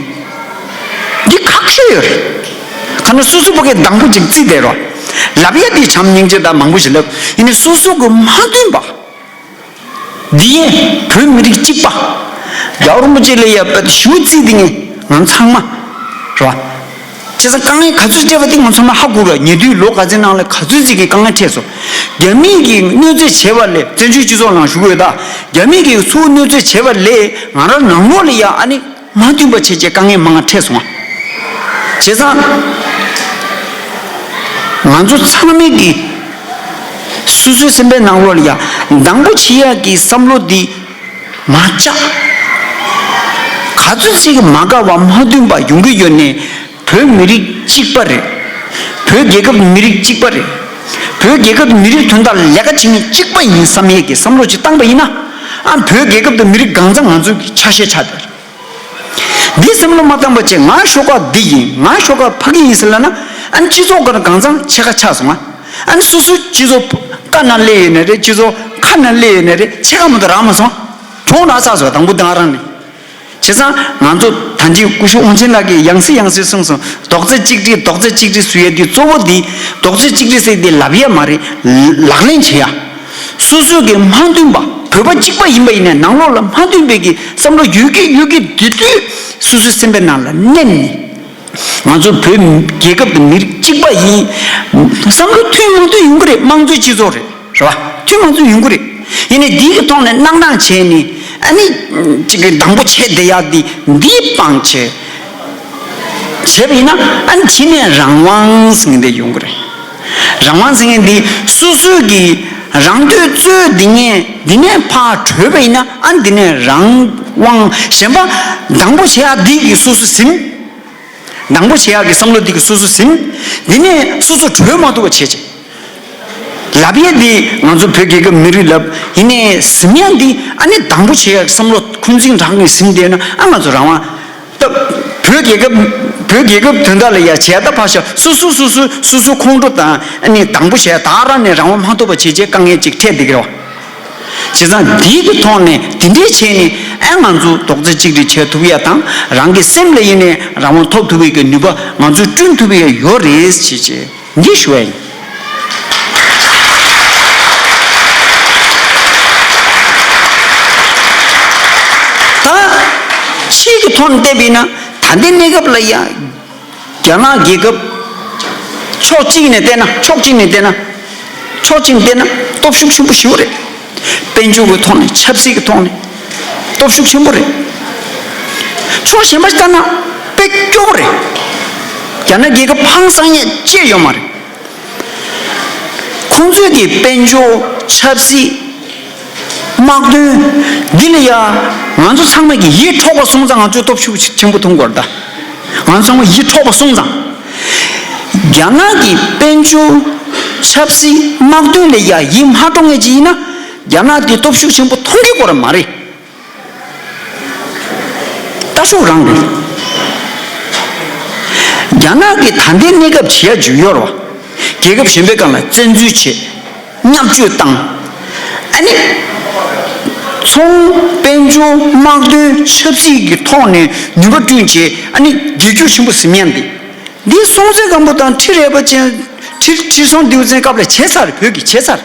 འདི་ཁག་ཤོས་ཡོད་རེད། ག་ན་སོ་སོ་ཕ་གིའི་སྡང་པོ་ཅིག་བརྩིས་བསྡད་རོགས། ལབ་ཡ་འདི་བྱམས་སྙིང་རྗེ་དང་མང་པོ་ཞིག་ལབ། ཡིན་ནའི་སོ་སོ་གི་མ་མཐུན་པ། འདི་ཡན་བོད་མི་རིགས་གཅིག་པ། རྒྱལ་བ་རིན་པོ་ཆེ་ལ་ཡ་བ་ཞུ་རྩིས་འདི་ངས་ང་ཚང་མ། རེད་བ། བྱས་ཙང་དཀའ་ངལ་ག་ཚོད་འཕྲད་པ་དེ་ང་ཚང་མ་ཧ་གོ་ག་ཉེ་དུས་ལོ་ག་ཚོད་ནང་ལ་ག་ཚོད་ཅིག་གི་དཀའ་ངལ་འཕྲད་སོང་། རྒྱ་མི་གིས་གནོད་འཚེ་བྱས་པ་ལས་བཙན་བྱོལ་སྤྱི་ཚོགས་ནང་ཞུ་དགོས་ད། རྒྱ་མི་གིས་ཚུར་གནོད་འཚེ་བྱས་པ་ལས་ང་རང་ནང་ལོགས་ལ་ཡ་ཨ་ནི་མ་མཐུན་པ་བྱས་བྱས་དཀའ་ངལ་མང་བ་འཕྲད་སོང་ང་། བྱས་ཙང་ང་ཚོ་ཚང་མས་ཀྱིས་སོ་སོའི་སེམས་པའི་ནང་ལོགས་ལ་ཡ་སྡང་པོ་བྱེད་ཡག་གི་བསམ་བློ་འདི་མ་བཅག་ག་ཚོད་ཅིག་མ་དགའ་བ་མ་མཐུན་པ་ཡོང་གི་ཡོད་ནའི། བོད་མི་རིགས་གཅིག་པ་རེད། བོད་རྒྱལ་ཁབ་མི་རིགས་གཅིག་པ་རེད། བོད་རྒྱལ་ཁབ་མི་རིགས་དོན་དག་ལས་ཀ་བྱེད་མཁན་གཅིག་པ་ཡིན་བསམ་ཡས་ཀྱི་བསམ་བློ་ཅིག་བཏང་པ་ཡིན་ན། ཨ། བོད་རྒྱལ་ཁབ་དང་མི་རིགས་གང་ཚང་ང་ཚོའི་ཆ་ཤས་ཆགས་བསྡད། འདི་བསམ་བློ་མ་བཏང་པ་བྱས་ང་ཤོག་ཁག་འདི་ཡིན། ང་ཤོག་ཁག་ཕ་གི་ཡིན་ཟེར་ལབ་ན། ཨ་ནི་སྤྱི་ཚོགས་ཀྱི་གང་ཚང་ཕྱེད་ཀ་ཆགས་སོང་ང་། ཨ་ནི་སོ་སོའི་སྤྱི་ཚོགས་ཀ་ན་སླེབས་ཡོད་ནའི་རེད། སྤྱི་ཚོགས་ཁ་ན་སླེབས་ཡོད་ནའི་རེད། ཕྱེད་ཀ་མ་གཏོགས་རག་མ་སོང་། གྲོངས་རག་ཚར་སོང་། དང་པོ་དེ་ང་རང་ནས། བྱས་ཙང་ང་ཚོ་ད་ཅི་སྐུ་ཞབས་དབང་ཆེན་ལགས་ཀྱིས་ཡང་སེ་ཡང་སེ་གསུངས་སོང་། རྡོག་རྩ་གཅིག་སྒྲིལ། རྡོག་རྩ་གཅིག་སྒྲིལ་ཟེར་ཡ་འདི་གཙོ་བོ་འདི་རྡོག་རྩ་གཅིག་སྒྲིལ་ཟེར་འདི་ལབ་ཡ་མ་རེད། ལག་ལེན་བྱེད་ཡ། སོ་སོ་གི་མ་མཐུན་པ། བོད་པ་གཅིག་པ་ཡིན་པ་ཡིན་ནའི་ནང་ལོགས་ལ་མ་མཐུན་པའི་གི་བསམ་བློ་ཡོད་ཀྱི་ཡོད་ཀྱི་དེ་དུས་སོ་སོའི་སེམས་པའི་ནང་ལ་མནན་ནས། ང་ཚོ་བོད་རྒྱལ་ཁབ་དང་མི་རིགས་གཅིག་པ་ཡིན། བསམ་བློ་མཐུན་མ་མཐུན་ཡོང་གི་རེད། དམངས་གཙོའི་སྤྱི་ཚོགས་རེད། རེད་བ། མཐུན་མ་མཐུན་ཡོང་གི་རེད། ཡིན་ནའི་འདིའི་གི་ཐོག་ནས་སྣང་དྲངས་བྱས་ནས་ཨ་ནི་ཅིག་གི་སྡང་པོ་བྱས་བསྡད་ཡག་འདི་འདི་སྤང་བྱས། བྱས་པ་ཡིན་ན་ཨ་ནི་ཕྱི་ནས་རང་དབང་ཟེར་མཁན་དེ་ཡོང་གི་རེད། རང་དབང་ཟེར་མཁན་འདི་སོ་སོའི་གི་རང་འདོད་རྩོད་འདི་ངས་འདི་ནས་ཕར་བྲོས་པ་ཡིན་ན་ཨ་ནི་འདི་ནས་རང་དབང་། གཞན་པ་སྡང་པོ་བྱེད་ཡག་འདི་གི་སོ་སོ་ཟིན། སྡང་པོ་བྱེད་ཡག་གི་བསམ་བློ་འདི་གི་སོ་སོ་ཟིན། འདི་ནས་སོ་སོ་བྲོས་མ་ཐུབ་པ་བྱེད་ཅིག་ལབ་ཡས་འདི་ང་ཚོ་བོད་རྒྱལ་ཁབ་མི་རིགས་ལབ་ཡིན་ནའི་ཟིན་ཡ་འདི་ཨ་ནི་སྡང་པོ་བྱེད་ཡག་གི་བསམ་བློ་འཁོན་འཛིན་རང་གིས་ཟིན་བསྡད་ན་ཨ་ང་ཚོ་རང་དབང་། ད་བོད་རྒྱལ་ཁབ་བོད་རྒྱལ་ཁབ་དོན་དག་ལ་ཡ་བྱས་ད་ཕར་བཞག་སོ་སོ་སོ་སོ་སོ་སོ་ཁོང་ཁྲོ་དང་ཨ་ནི་སྡང་པོ་བྱས་ད་རང་ནས་རང་དབང་མ་ཐོབ་པ་བྱེད་ཅེས་དཀའ་ངལ་ཅིག་འཕྲད་བསྡད་ཀྱི་རེད་བ། བྱས་ཙང་འདིའི་གི་ཐོག་ནས་འདི་འདྲའི་བྱས་ནས་ཨ་ང་ཚོ་རྡོག་རྩ་གཅིག་སྒྲིལ་བྱེད་ཐུབ་ཡ་དང་རང་གི་སེམས་ལ་ཡིན་ནས་རང་དབང་ཐོབ་ཐུབ་པའི་གི་ནུས་པ་ང་ཚོས་བསྐྲུན་ཐུབ་ཡ་ཡོད་རེད་ཅེས་བྱས་འདི་ཞུ་བ་ཡིན། ད་ཕྱིའི་གི་ཐོག་ནས་བལྟས་པ་ཡིན་ན་ད་ལྟའི་གནས་སྐབས་ལ་ཡ། རྒྱ་ནག་རྒྱལ་ཁབ་ཕྱོགས་གཅིག་ནས་བལྟས་ན་ཕྱོགས་གཅིག་ནས་བལྟས་ན་ཕྱོགས་གཅིག་ནས་བལྟས་ན་སྟོབས་ཤུགས་ཆེན་པོ་ཞེ་པོ་རེད། དཔལ་འབྱོར་གྱི་ཐོག་ནས་ཆབ་སྲིད་ཀྱི་ཐོག་ནས་ སྟོབས་ཤུགས་ཆེན་པོ་རེད། ཕྱོགས་གཞན་པ་ལྟ་ན་དཔེ་སྐྱོ་པོ་རེད། རྒྱ་ནག་རྒྱལ་ཁབ་ཧང་སང་ཡས་ཅི་ཡོད་མ་རེད། ཁོང་ཚོས་ཀྱི་དཔལ་འབྱོར་ཆབ་སྲིད། དམག་དོན། འདི་ལ་ཡ། ང་ཚོ་ཚང་མ་གི་ཡིད་འཕྲོག་པ་སོང་ཙང་ང་ཚོས་སྟོབས་ཤུགས་ཆེན་པོ་མཐོང་དགོས་རེད་ད། ང་ཚོ་ཚང་མ་ཡིད་འཕྲོག་པ་སོང་ཙང་། རྒྱ་ནག་གི་དཔལ་འབྱོར། ཆབ་སྲིད། དམག་དོན་ལ་ཡ་ཡིད་མ་འཕྲོག་མཁན་ཅིག་ཡིན་ན། རྒྱ་ནག་དེ་སྟོབས་ཤུགས་ཆེན་པོ་མཐོང་གི་ཡོད་རེད་མ་རེད། ལྟ་ཕྱོགས་རང་རེད། རྒྱ་ནག་གི་ད་ལྟའི་གནས་སྐབས་བྱེད་ཡ་ཇུས་ཡོད་རེད་བ། རྒྱལ་ཁབ་གཞན་པའི་སྒང་ལ་བཙན་འཛུལ་བྱེད། བརྙས་བཅོས་བཏང་། ཨ་ནི། ཚོང་། དཔལ་འབྱོར། དམག་དོན། ཆབ་སྲིད་ཀྱི་ཐོག་ནས་ནུས་པ་བསྐྲུན་བྱས། ཨ་ནི་རྒྱལ་རྒྱུགས་ཆེན་པོ་ཟིན་ཡ་འདི། འདི་སྲོང་བཙན་སྒམ་པོ་དང་ཁྲི་རལ་པ་ཅན། ཁྲི་ཁྲི་སྲོང་ལྡེའུ་བཙན་སྐབས་ལ་བྱས་ཚར། བོད་ཀྱིས་བྱས་ཚར།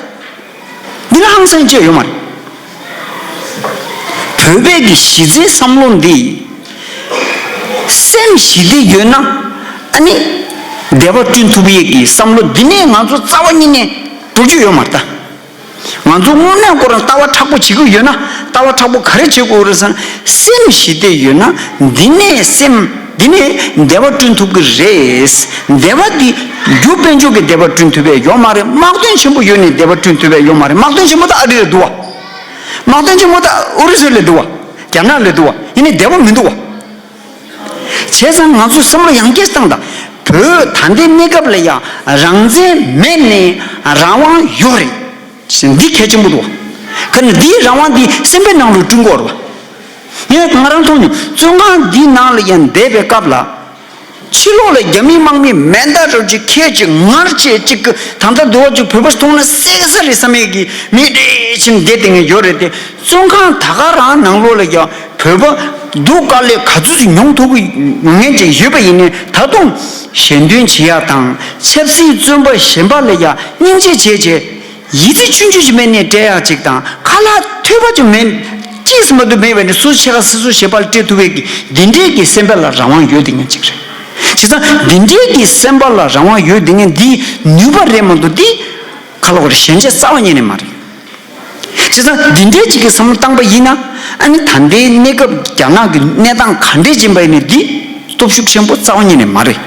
འདི་ལ་ཧང་སང་ཅི་ཡང་ཡོད་མ་རེད། བོད་པའི་གི་གཞི་རྩའི་བསམ་བློ་འདི། སེམས་ཞི་བདེ་ཡོད་ན། ཨ་ནི། བདེ་བ་བསྐྲུན་ཐུབ་ཡས་ཀྱི་བསམ་བློ་འདི་ནས་ང་ཚོ་རྩ་བ་ཉིད་ནས་འགྲོ་རྒྱུ་ཡོད་མ་རེད་ད། ང་ཚོ་དངོས་གནས་ཁོ་རང་ལྟ་བ་མཁྲེགས་པོ་བྱེད་ཀྱི་ཡོད་ན། ལྟ་བ་མཁྲེགས་པོ་ག་རེ་བྱེད་དགོས་རེད་ཟེར་ན། སེམས་ཞི་བདེ་ཡོད་ན། འདི་ནས་སེམས། འདི་ནས་བདེ་བ་བསྐྲུན་ཐུབ་ཀྱི་རེད། བདེ་བ་འདི་རྒྱུ་དཔལ་འབྱོར་གྱི་བདེ་བ་བསྐྲུན་ཐུབ་པ་ཡོད་མ་རེད། དམག་དོན་ཆེན་པོ་ཡོད་ནས་བདེ་བ་བསྐྲུན་ཐུབ་པ་ཡོད་མ་རེད། དམག་དོན་ཆེན་པོ་ད་ཨ་རི་ལ་འདུག་བ། དམག་དོན་ཆེན་པོ་ད་ཨུ་རུ་སུ་ལ་འདུག་བ། རྒྱ་ནག་ལ་འདུག་བ། ཡིན་ནའི་བདེ་བ་མི་འདུག་བ། བྱས་ཙང་ང་ཚོས་བསམ་བློ་ཡང་བསྐྱར་བཏང་དང་། བོད་ད་ལྟའི་གནས་སྐབས་ལ་ཡང་རང་བཙན་མེད་ནས་རང་དབང་ཡོད་རེད། འདི་གལ་ཆེན་པོ་འདུག་བ། ཁ་ནས་འདིའི་རང་དབང་འདི་སེམས་པའི་ནང་ལ་བསྐྲུན་དགོས་རེད་བ། ངས་ང་རང་མཐོང་མྱོང་། བཙོན་ཁང་འདིའི་ནང་ལ་ཡང་བསྡད་པའི་སྐབས་ལ། ཕྱི་ལོགས་ལ་རྒྱ་མི་དམག་མི་མེ་མདའ་རོ་གཅིག་ཁལ་གཅིག་ངར་གཅིག་གཅིག་གི་ད་ལྟ་འདུལ་བ་གཅིག་བོད་པ་མཐོང་ན་བསད་ས་རེད་བསམ་ཡས་ཀྱི་མི་རེ་ཕྱིན་བསྡད་དེ་ངས་ཡོད་རེད་དེ། བཙོན་ཁང་ད་ག་རང་ནང་ལོགས་ལ་ཡ་བོད་པ་སྡུག་དཀའ་ལས་ག་ཚོད་ཅིག་མྱོང་ཐུབ་ཀྱི་མྱོང་མཁན་ཅིག་ཡོད་པ་ཡིན་ནའི། ད་དུང་ཞལ་འདོན་བྱེད་ཡ་དང་། ཆབ་སྲིད་བཙོན་པ་གཞན་པ་ལ་ཡ་སྙིང་རྗེ་བྱས་བྱས། ཡིད་ཆེས་ཆུང་ཆུང་ཞིག་མེད་ནས་སྤྲད་ཡག་ཅིག་དང་། ཁ་ལག་ཐོད་པ་ཅིག་མེད། གཅིག་སུ་མ་གཏོགས་མེད་པ་ནས་སུ་ཕྱེད་ཀ་སོ་སོ་ཞལ་པར་སྤྲད་ཐུབ་པའི་གི་འདི་འདྲའི་གི་སེམས་པ་ལ་རང་དབང་ཡོད་དེ་ངན་ཅིག་རེད། བྱས་ཙང་འདི་འདྲའི་གི་སེམས་པ་ལ་རང་དབང་ཡོད་དེ་ངན་འདིའི་ནུས་པ་རེད་མ་གཏོགས་འདི་ཁ་ལོག་རེ་ཞན་ཆ་རྩ་བ་ཉིད་ནས་མ་རེད། བྱས་ཙང་འདི་འདྲའི་ཅིག་གི་བསམ་བློ་བཏང་པ་ཡིན་ན། ཨ་ནི་ད་ལྟའི་གནས་སྐབས་རྒྱ་ནག་གི་གནས་སྟངས་ག་འདྲས་ཅིག་ཡིན་པ་ཡིན་ནའི་འདི་སྟོབས་ཤུགས་ཆེན་པོ་རྩ་བ་ཉིད་ནས་མ་རེད།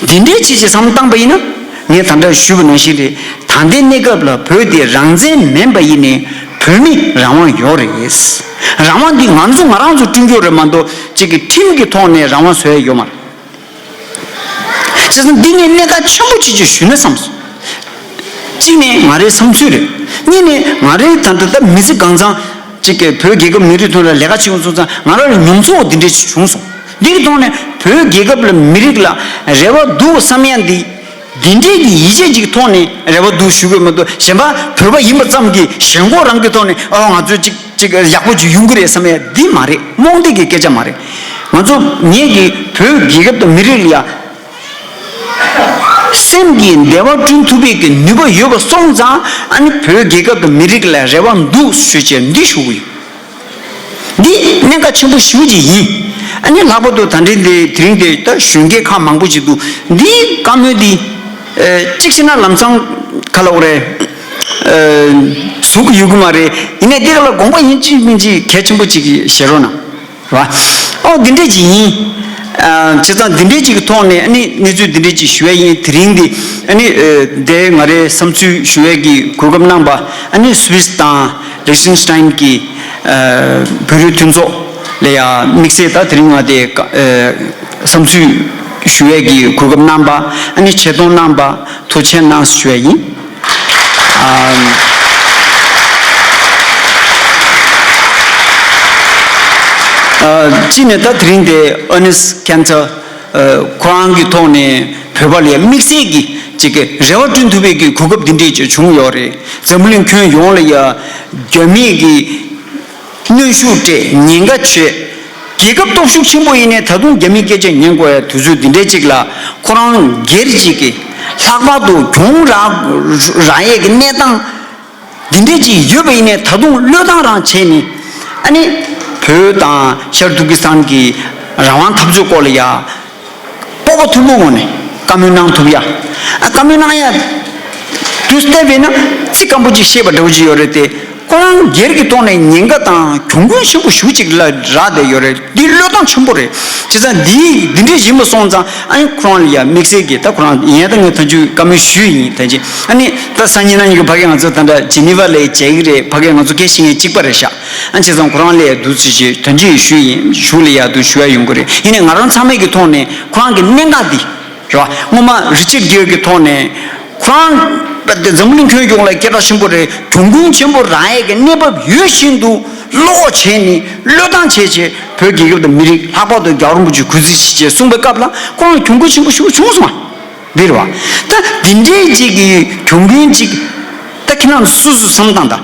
འདི་འདྲའི་ཅིག་ཅིག་བསམ་བློ་བཏང་པ་ཡིན་ན། ངས་ད་ལྟ་ཞུས་པ་ནང་བཞིན་རེད། ད་ལྟའི་གནས་སྐབས་ལ་བོད་དེ་རང་བཙན་མིན་པ་ཡིན་ནའི་བོད་མི་རང་དབང་ཡོད་རེད། རང་དབང་འདི་ང་ཚོ་ང་རང་ཚོ་བསྐྲུན་རྒྱུ་རེད་མ་གཏོགས་ཅིག་གི་ཁྲིམས་ཀྱི་ཐོག་ནས་རང་དབང་བཟོ་ཡ་ཡོད་མ་རེད། བྱས་ཙང་འདི་ངས་གནད་འགག་ཆེན་པོ་ཅིག་ཅིག་ཞུས་ན་བསམ་སོང་། གཅིག་ནས་ང་རའི་བསམ་ཚུལ་རེད། གཉིས་ནས་ང་རའི་ད་ལྟ་ད་མི་ཚེ་གང་ཚང་ཅིག་གི་བོད་རྒྱལ་ཁབ་མི་རིགས་ཐོག་ལ་ལས་ཀ་བྱེད་སོང་ཙང་ང་རང་ལ་མྱོང་ཚོར་འདི་འདྲ་ཞིག་བྱུང་སོང་། འདིའི་ཐོག་ནས་བོད་རྒྱལ་ཁབ་ལ་མི་རིགས་ལ་རེ་བ་འདུག་བསམ་ཡ་འདི། འདི་འདྲའི་གི་ཡིད་ཆེས་ཅིག་ཐོག་ནས་རེ་བ་འདུག་ཞུ་དགོས་མ་གཏོགས། གཞན་པ་བོད་པ་ཡིན་པ་ཙམ་གྱིས་ཞེན་ཁོག་རང་གི་ཐོག་ནས་ཨ་ང་ཚོས་ཅིག་ཅིག་ཡག་པོ་ཅིག་ཡོང་གི་རེད་བསམ་ཡ་འདི་མ་རེད། རྨོངས་དད་ཀྱི་སྐད་ཆ་མ་རེད། ང་ཚོ་ངེད་ཀྱི་བོད་རྒྱལ་ཁབ་དང་མི་རིགས་ལ་ཡ་སེམས་ཀྱི་བདེ་བ་བསྐྲུན་ཐུབ་པའི་གི་ནུས་པ་ཡོད་པ་སོང་ཙང་། ཨ་ནི་བོད་རྒྱལ་ཁབ་དང་མི་རིགས་ལ་རེ་བ་འདུག་ཞུས་བྱས་འདི་ཞུ་གི་ཡོད། འདི་གནད་འགག་ཆེན་པོ་ཞེ་པོ་ཅིག་ཡིན། ཨ་ནི་ལྷག་པར་དུ་ད་ལྟའི་འདི་དེ་རིང་འདི་ད་གཞོན་སྐྱེས་ཁག་མང་པོ་ཅིག་འདུག་འདིའི་བཀའ་མོལ་འདི། ཨེ། གཅིག་བྱས་ན་ལམ་སང་ག་ལབ་དགོས་རེད། ཨེ། ཟུག་གི་ཡོད་གི་མ་རེད། ཡིན་ནའི་འདི་ག་ལ་དགོངས་པ་ཡིན་གཅིག་མིན་གཅིག་གལ་ཆེན་པོ་ཅིག་བཞེས་རོགས་གནང་། རེད་བ། ཨོ་འདི་འདྲས་ཅིག་ཡིན། ཨ། བྱས་ཙང་འདི་འདྲས་ཅིག་གི་ཐོག་ནས་ཨ་ནི་གནས་ཚུལ་འདི་འདྲས་ཅིག་ཞུ་ཡ་ཡིན། དེ་རིང་འདི་ཨ་ནི་ཨ་འདི་ང་རའི་བསམ་ཚུལ་ཞུ་ཡས་ཀྱི་གོ་སྐབས་གནང་པ། ཨ་ནི་སུད་སི་དང་ལིག་ཏེན་སི་ཏན་གྱི་ཨ་བོད་རིགས་མཐུན་ཚོགས་ལ་ཡ་དམིགས་བསལ་ད་དེ་རིང་ང་དེ་ཨ་བསམ་ཚུལ་ཞུ་ཡས་ཀྱི་གོ་སྐབས་གནང་པ། ཨ་ནི་ཆེ་མཐོང་གནང་པ་ཐུགས་རྗེ་གནང་ཞུ་ཡ་ཡིན། ཨ། གཅིག་ནས་ད་དེ་རིང་དེ་ཨར་ནེ་སི་ཁན་ཐར་ཁོ་རང་གི་ཐོག་ནས་བོད་པ་ལ་དམིགས་བསལ་གྱི་ཅིག་གི་རེ་བ་བསྐྲུན་ཐུབ་པའི་གི་གོ་སྐབས་འདི་འདྲས་ཅིག་བྱུང་ཡོད་རེད། འཛམ་བུ་གླིང་ཁྱོན་ཡོངས་ལ་ཡ་རྒྱ་མིས་གི་གནོན་ཤུགས་སྤྲད། ཉེན་ཁ་ཆེ། རྒྱལ་ཁབ་སྟོབས་ཤུགས་ཆེན་པོ་ཡིན་ནའི་ད་དུང་རྒྱ་མིའི་སྐད་ཆ་ཉན་དགོས་ཡ་དུས་ཚོད་འདི་འདྲའི་ཅིག་ལ། ཁོ་རང་སྒེར་གཅིག་གིས་ལྷག་པར་དུ་གྱོང་རག་རག་ཡས་ཀྱི་གནས་སྟངས་འདི་འདྲའི་ཅིག་ཡོད་པ་ཡིན་ནའི་ད་དུང་བློས་བཏང་རང་བྱས་ནས། ཨ་ནི་བོད་དང་ཤར་ཏུར་ཀི་སི་ཐན་གྱི་རང་དབང་འཐབ་རྩོད་སྐོར་ལ་ཡ། སྤོབས་པ་མཐོན་པོའི་ངང་ནས་བཀའ་མོལ་གནང་ཐུབ་ཡ། ཨ། བཀའ་མོལ་གནང་ཡ། དུས་བལྟས་པས་ན་ཚིག་སྐམ་པོ་ཅིག་བཤད་པ་འདྲ་བོ་ཅིག་ཡོད་རེད་དེ། ཁོ་རང་སྒེར་གྱི་ཐོག་ནས་ཉེན་ཁ་དང་གྱོང་གུན་ཆེན་པོ་ཞེ་པོ་ཅིག་ལ་རག་བསྡད་ཡོད་རེད། འདི་བློས་བཏང་ཆེན་པོ་རེད། བྱས་ཙང་འདི་འདི་འདྲས་ཡིན་པ་སོང་ཙང་ཨ་ནི་ཁོ་རང་ལ་ཡ་དམིགས་བསལ་གྱི་ད་ཁོ་རང་ཡིན་ད་ངས་ཐག་གཅོད་བཀའ་མོལ་ཞུས་ཡིན། ད་ཅི་ཨ་ནི་ད་སང་ཉིན་གནངས་ཉིན་གྱི་ཕ་གི་ང་ཚོ་ད་ལྟ་ཇི་ནི་ཝ་ལ་མཇལ་གྱི་རེད། ཕ་གི་ང་ཚོ་སྐད་ཆ་བཤད་མཁན་གཅིག་པ་རེད་ཤག་ཨ་བྱས་ཙང་ཁོ་རང་ལ་ཡ་འདུག་ཟེར་བྱས་ཐག་གཅོད་ཞུས་ཡིན། གཞུག་ལ་ཡ་འདུག་ཞུ་ཡ་ཡོང་གི་རེད། ཡིན་ནའི་ང་རང་ཚང་མའི་གི་ཐོག་ནས་ཁོ་རང་གི་གནད་འགག་འདི་རེད་བ། སྔོན་མ་རི་ཅར་གྷེལ་གྱི་ཐོག་ནས་ཁོ་རང་འཛམ་བུ་གླིང་ཁྱོན་ཡོངས་ལ་སྐད་གྲགས་ཆེན་པོ་རེད། གྱོང་གུན་ཆེན་པོ་རག་ཡས་ཀྱི་གནས་བབ་ཡོད་བཞིན་དུ་བློ་བྱས་ནས་བློས་བཏང་བྱས་བྱས་བོད་རྒྱལ་ཁབ་དང་མི་རིགས་ལྷག་པར་དུ་རྒྱལ་བ་རིན་པོ་ཆེ་གུས་བརྩི་ཞུ་བྱས་གསུངས་པའི་སྐབས་ལ་ཁོ་རང་གྱོང་གུན་ཆེན་པོ་ཞེ་པོ་བྱུང་སོང་བ་འདི་རེད་བ། ད་འདི་འདྲའི་ཅིག་གི་གྱོང་གུན་ཅིག་ད་ཁྱེད་རང་སོ་སོས་བསམ་བློ་བཏང་དང་།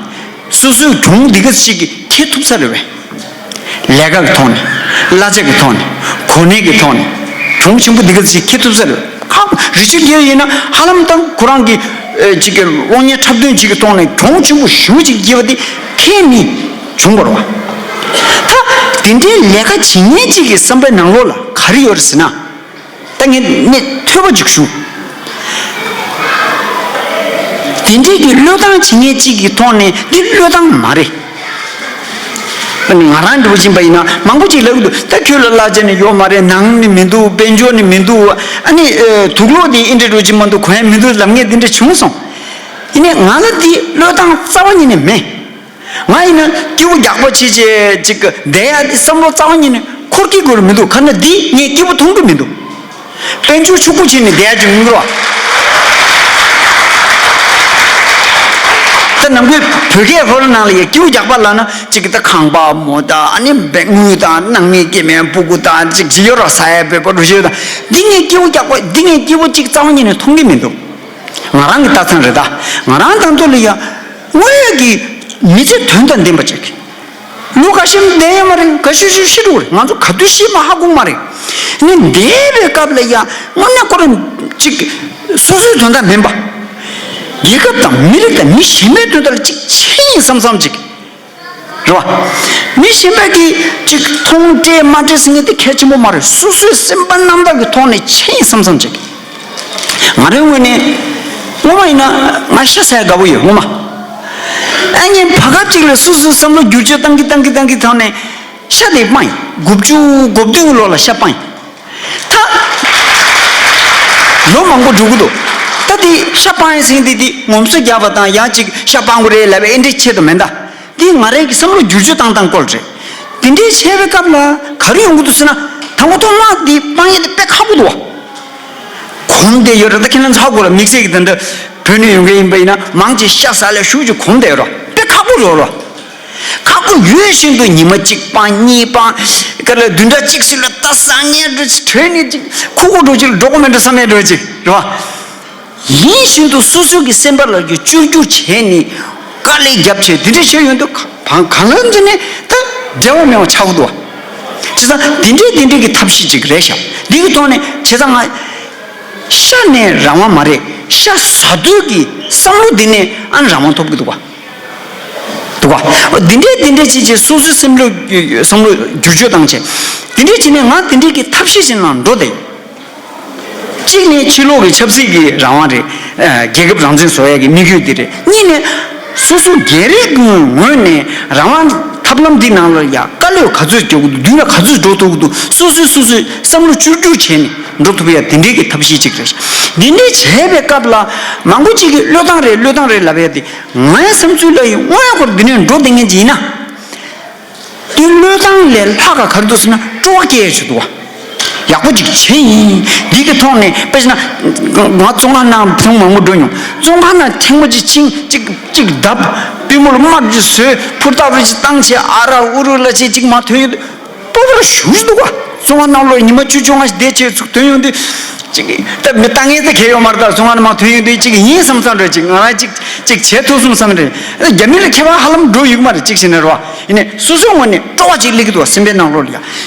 སོ་སོའི་གྱོང་འདི་ག་ཅིག་འཁྱེར་ཐུབ་ས་རེད་བས། ལས་ཀ་གི་ཐོག་ནས། གླ་ཆ་གི་ཐོག་ནས། གོ་གནས་ཀྱི་ཐོག་ནས། གྱོང་ཆེན་པོ་འདི་ག་ཅིག་འཁྱེར་ཐུབ་ས་རེད། ཁག་པོ་རི་ཅར་གྷེལ་ཡིན་ན་ཧ་ལམ་ད་ཁོ་རང་གི་ཨེ་ཅིག་གི་གློག་བརྙན་འཁྲབ་སྟོན་ཅིག་གི་ཐོག་ནས་གྱོང་ཆེན་པོ་ཞེ་པོ་ཅིག་སྐྱེས་པ་དེ་ཁས་མི་བྱུང་བ་རེད་བ། ད་དེ་འདྲའི་ལས་ཀ་བྱེད་མཁན་ཅིག་གི་བསམ་པའི་ནང་ལོགས་ལ་ག་རེ་ཡོད་རེད་ཟེར་ན། ད་ངས་ནས་ཐོས་པ་ཅིག་ཞུ། དེ་འདྲའི་གི་བློས་བཏང་བྱེད་མཁན་གཅིག་གི་ཐོག་ནས་འདི་བློས་བཏང་མ་རེད། ང་རང་འདྲ་པོ་ཕྱིན་པ་ཡིན་ན་མང་པོ་ཅིག་ལབ་གི་འདུག་ད་ཁྱོད་ལ་གླ་ཆ་ནི་ཡོད་མ་རེད། ནང་ནི་མི་འདུག་དཔལ་འབྱོར་ནི་མི་འདུག་ཨ་ནི་ཨེ་དུག་སློག་དེ་ཨེ་འདྲ་འདྲ་པོ་ཅིག་མ་འདུག་གོན་ཡ་མི་འདུག་ལབ་མཁན་དེ་འདྲ་བྱུང་སོང་། ཡིན་ནའི་ང་ལ་འདི་བློས་བཏང་རྩ་བ་ཉིད་ནས་མེད། ང་ཡིན་ན་སྐྱིད་པོ་རྒྱགས་པོ་བྱེད་བྱེད་ཅིག་བསྡད་ཡ་དེ་བསམ་བློ་རྩ་བ་ཉིད་ནས་འཁོར་གྱི་དགོས་མི་འདུག་ག་ན་འདི་ངས་སྐྱིད་པོ་མཐོང་གི་མི་འདུག་དཔལ་འབྱོར་ཕྱུག་པོ་བྱས་ནས་བསྡད་ཡ་ཅིག་མི་འདུག་ད་ནམ་རྒྱུན་བོད་སྐད་ཧོར་ནང་ལ་ཡ་སྐྱིད་པོ་རྒྱགས་པ་ལབ་ན་ཅིག་ད་ཁང་པ་མོ་ད་ཨ་ནི་དངུལ་དང་ནང་མི་སྐྱེ་དམན་སྤུ་གུ་དང་ཅིག་ཅིག་ཡོད་ར་ས་ཡ་བོད་པ་རུ་ཤོད་དང་འདི་ངས་སྐྱིད་པོ་རྒྱགས་པ་འདི་ངས་སྐྱིད་པོ་ཅིག་རྩ་བ་ཉིད་ནས་མཐོང་གི་མི་འདུག་ང་རང་གི་ལྟ་ཚང་རེད་ད། ང་རང་དང་དུ་ལ་ཡ། དངོས་ཡོད་ཀྱི་མི་ཚེ་དོན་དང་ལྡན་པ་ཅིག་ལོ་ཁ་ཤས་བསྡད་ཡོད་མ་རེད། ག་ཤུ་ཤུ་ཤི་འགྲོ་རེད། ང་ཚོ་ག་དུས་ཤི་མ་ཧ་གོ་མ་རེད། ནི་འདས་པའི་སྐབས་ལ་ཡ་དངོས་གནས་ཁོ་རང་ཅིག་སོ་སོའི་དོན་དག་མིན་པ། རྒྱལ་ཁབ་དང་མི་རིགས་དང་མི་གཞན་པའི་དོན་དག་ལ་ཅིག་བྱས་ཡིན་བསམ་བསམ་ཅིག་རེད་བ། མི་གཞན་པ་གིས་ཅིག་མཐོང་སྤྲད་མ་སྤྲད་ཟེར་མཁན་དེ་གལ་ཆེན་པོ་མ་རེད། སོ་སོའི་སེམས་པ་རྣམ་དག་གི་ཐོག་ནས་བྱས་ཡིན་བསམ་བསམ་ཅིག་ང་རའི་ངོས་ནས་ངོ་མ་ཡིན་ན་ང་ཤ་ཟ་ཡ་དགའ་པོ་ཡོད་ངོ་མ། ཨ་ནི་བར་སྐབས་ཅིག་ལ་སོ་སོའི་བསམ་བློ་བསྒྱུར་བཅོས་བཏང་གི་བཏང་གི་བཏང་གི་ཐོག་ནས་ཤ་དེ་སྤངས་ཡིན། དགུ་བཅུ་གོ་བདུན་གྱི་ལོ་ལ་ཤ་སྤངས་ཡིན། ད་ལོ་མང་པོ་འགྲོ་གི་འདུག་ད་དེ་ཤ་སྤངས་ཡིན་ཟེར་མཁན་དེ་དེ་ངོམ་སོ་རྒྱག་པ་དང་ཡང་ཅིག་ཤ་སྤང་དགོས་རེད་ལབ་པའི་ཨེ་འདྲའི་ཆེད་དུ་མེད་ད། འདི་ང་རང་གི་བསམ་བློ་བསྒྱུར་བཅོས་བཏང་སྟངས་སྐོར་རེད། དེ་འདྲའི་བྱས་པའི་སྐབས་ལ་ག་རེ་ཡོང་གི་འདུག་ཟེར་ན། དང་པོ་ཐོག་མ་འདི་སྤང་ཡས་དེ་དཔེ་ཁག་པོ་འདུག་བ། གོམས་བསྡད་ཡོད་རེད། ད་ཁྱེད་རང་ཚོ་ཧ་གོ་ར། དམིགས་བསལ་གྱི་ད་ལྟ་བོད་ནས་ཡོང་མཁན་ཡིན་པ་ཡིན་ན་མང་ཆེ་ཤ་ཟ་ལ་ཤུགས་ཀྱིས་གོམས་བསྡད་ཡོད་ར། དཔེ་ཁག་པོ་རེད་ར། ཁག་པོ་ཡོད་བཞིན་དུ་ཉི་མ་གཅིག་སྤང་གཉིས་སྤང་། ག་ལ་བདུན་ཕྲག་གཅིག་ཟིན་ལ་ད་ཟ་ངེས་འགྲོ་ཅིག་བྲོས་ནས་ཅིག་ཁུག་ཁུག་འགྲོ་ཅིག་འགྲོ་གི་མེད་འགྲོ་བསམ་ཡས་འགྲོ་ཅིག་རེད་བ། ཡིན་བཞིན་དུ་སོ་སོ་གི་སེམས་པ་ལ་གི་བཅོས་བསྒྱུར་བྱས་ནས་དཀའ་ལས་བརྒྱབ་བྱས་དེ་འདྲ་བྱས་ཡོང་དུས་གང་གང་ལ་འཛིན་ནས་ད་འབྲེལ་བ་མེད་པ་ཆགས་འདུག་བ། བྱས་ཙང་དེ་འདྲའི་དེ་འདྲའི་གི་ཐབས་ཤེས་ཅིག་རེད་ཤག་འདི་གི་ཐོག་ནས་བྱས་ཙང་ང་ཤ་ནས་རང་དབང་མ་རེད། ཤ་ཟ་དུས་ཀྱི་བསམ་བློ་འདི་ནས་ཨ་ནི་རང་དབང་ཐོབ་གི་འདུག་བ། འདུག་བ། འདི་འདྲའི་འདི་འདྲའི་བྱས་བྱས་སོ་སོའི་སེམས་བློ་བསམ་བློ་བསྒྱུར་བཅོས་བཏང་བྱས། འདི་འདྲའི་བྱས་ནས་ང་འདི་འདྲའི་གི་ཐབས་ཤེས་ཅིག་ནང་འགྲོ་བསྡད་ཡོད། གཅིག་ནི་ཕྱི་ལོགས་ཀྱི་ཆབ་སྲིད་ཀྱི་རང་དབང་རེད། ཨ་རྒྱལ་ཁབ་རང་བཙན་བཟོ་ཡག་གི་དམིགས་ཡུལ་འདི་རེད། གཉིས་ནི་སོ་སོ་སྒེར་རེ་གི་ངོས་ནས་རང་དབང་ཐབས་ལམ་འདི་ནང་ལ་ཡ་དཀའ་ལས་ག་ཚོད་རྒྱག་གི་འདུག་མདུན་ལ་ག་ཚོད་འགྲོ་ཐུབ་ཀྱི་འདུག་སོ་སོས་སོ་སོའི་བསམ་བློ་བཅོས་བསྒྱུར་བྱས་ནས་འགྲོ་ཐུབ་ཡ་དེ་འདྲའི་གི་ཐབས་ཤེས་གཅིག་རེད། འདི་འདྲའི་བྱས་པའི་སྐབས་ལ་མང་པོ་གཅིག་གིས་བློས་བཏང་རེད་བློས་བཏང་རེད་ལབ་ཡ་དེ་ངའི་བསམ་ཚུལ་ལ་ཡིན་དངོས་ཡོད་ཁོར་འདི་ནས་འགྲོ་བསྡད་མཁན་ཅིག་ཡིན་ན། དེ་བློས་བཏང་ལས་ལྷག་ག་ག་རེ་འདུག་ཟེར་ན་སྤྲོ་བ་སྐྱེ་ཡ་ཞིག་འདུག་བ། ཡག་པོ་ཅིག་བྱས་ཡིན། འདི་གི་ཐོག་ནས་དཔེ་བྱས་ན་ང་བཙོན་ཁང་ནང་ཐེངས་མང་པོ་འགྲོ་མྱོང་། བཙོན་ཁང་ནང་ཐེངས་མ་གཅིག་ཕྱིན་གཅིག་གཅིག་བརྡབ། པུས་མོ་ལ་དམར་གཅིག་བཟོས། ཕུར་ཐག་རུ་གཅིག་བཏང་བྱས་ཨ་ར་ཨུ་རུ་ལ་བྱས་གཅིག་མར་ཐོན་ཡོང་དུས་སྤོབས་པ་ལ་ཞུ་ཞུ་འདུག་བ། བཙོན་ཁང་ནང་ལོགས་ཉི་མ་བཅུ་བཅོ་ལྔ་ཞིག་བསྡད་བྱས་ཚུར་ཐོན་ཡོང་དུས་གཅིག་ད་མི་ལྟ་ངན་ཙམ་གང་ཡོད་མ་རེད། ད་བཙོན་ཁང་ནང་མར་ཐོན་ཡོང་དུས་གཅིག་ཡིན་བསམ་བསམ་རེད། གཅིག་ང་རང་གཅིག་གཅིག་བྱས་ཐུབ་སོང་བསམ་རེད། རྒྱ་མི་ལ་ཁྱད་པར་ཧ་ལམ་འགྲོ་ཡོད་མ་རེད། གཅིག་བྱས་ན་རེད་བ། ཡིན་ནའི་སོ་སོའི་ངོས་ནས་སྤྲོ་བ་ཅིག་སླེབས་ཀྱི་འདུག་བ། སེམས་པའི་ནང་ལོགས་ལ་ཡ།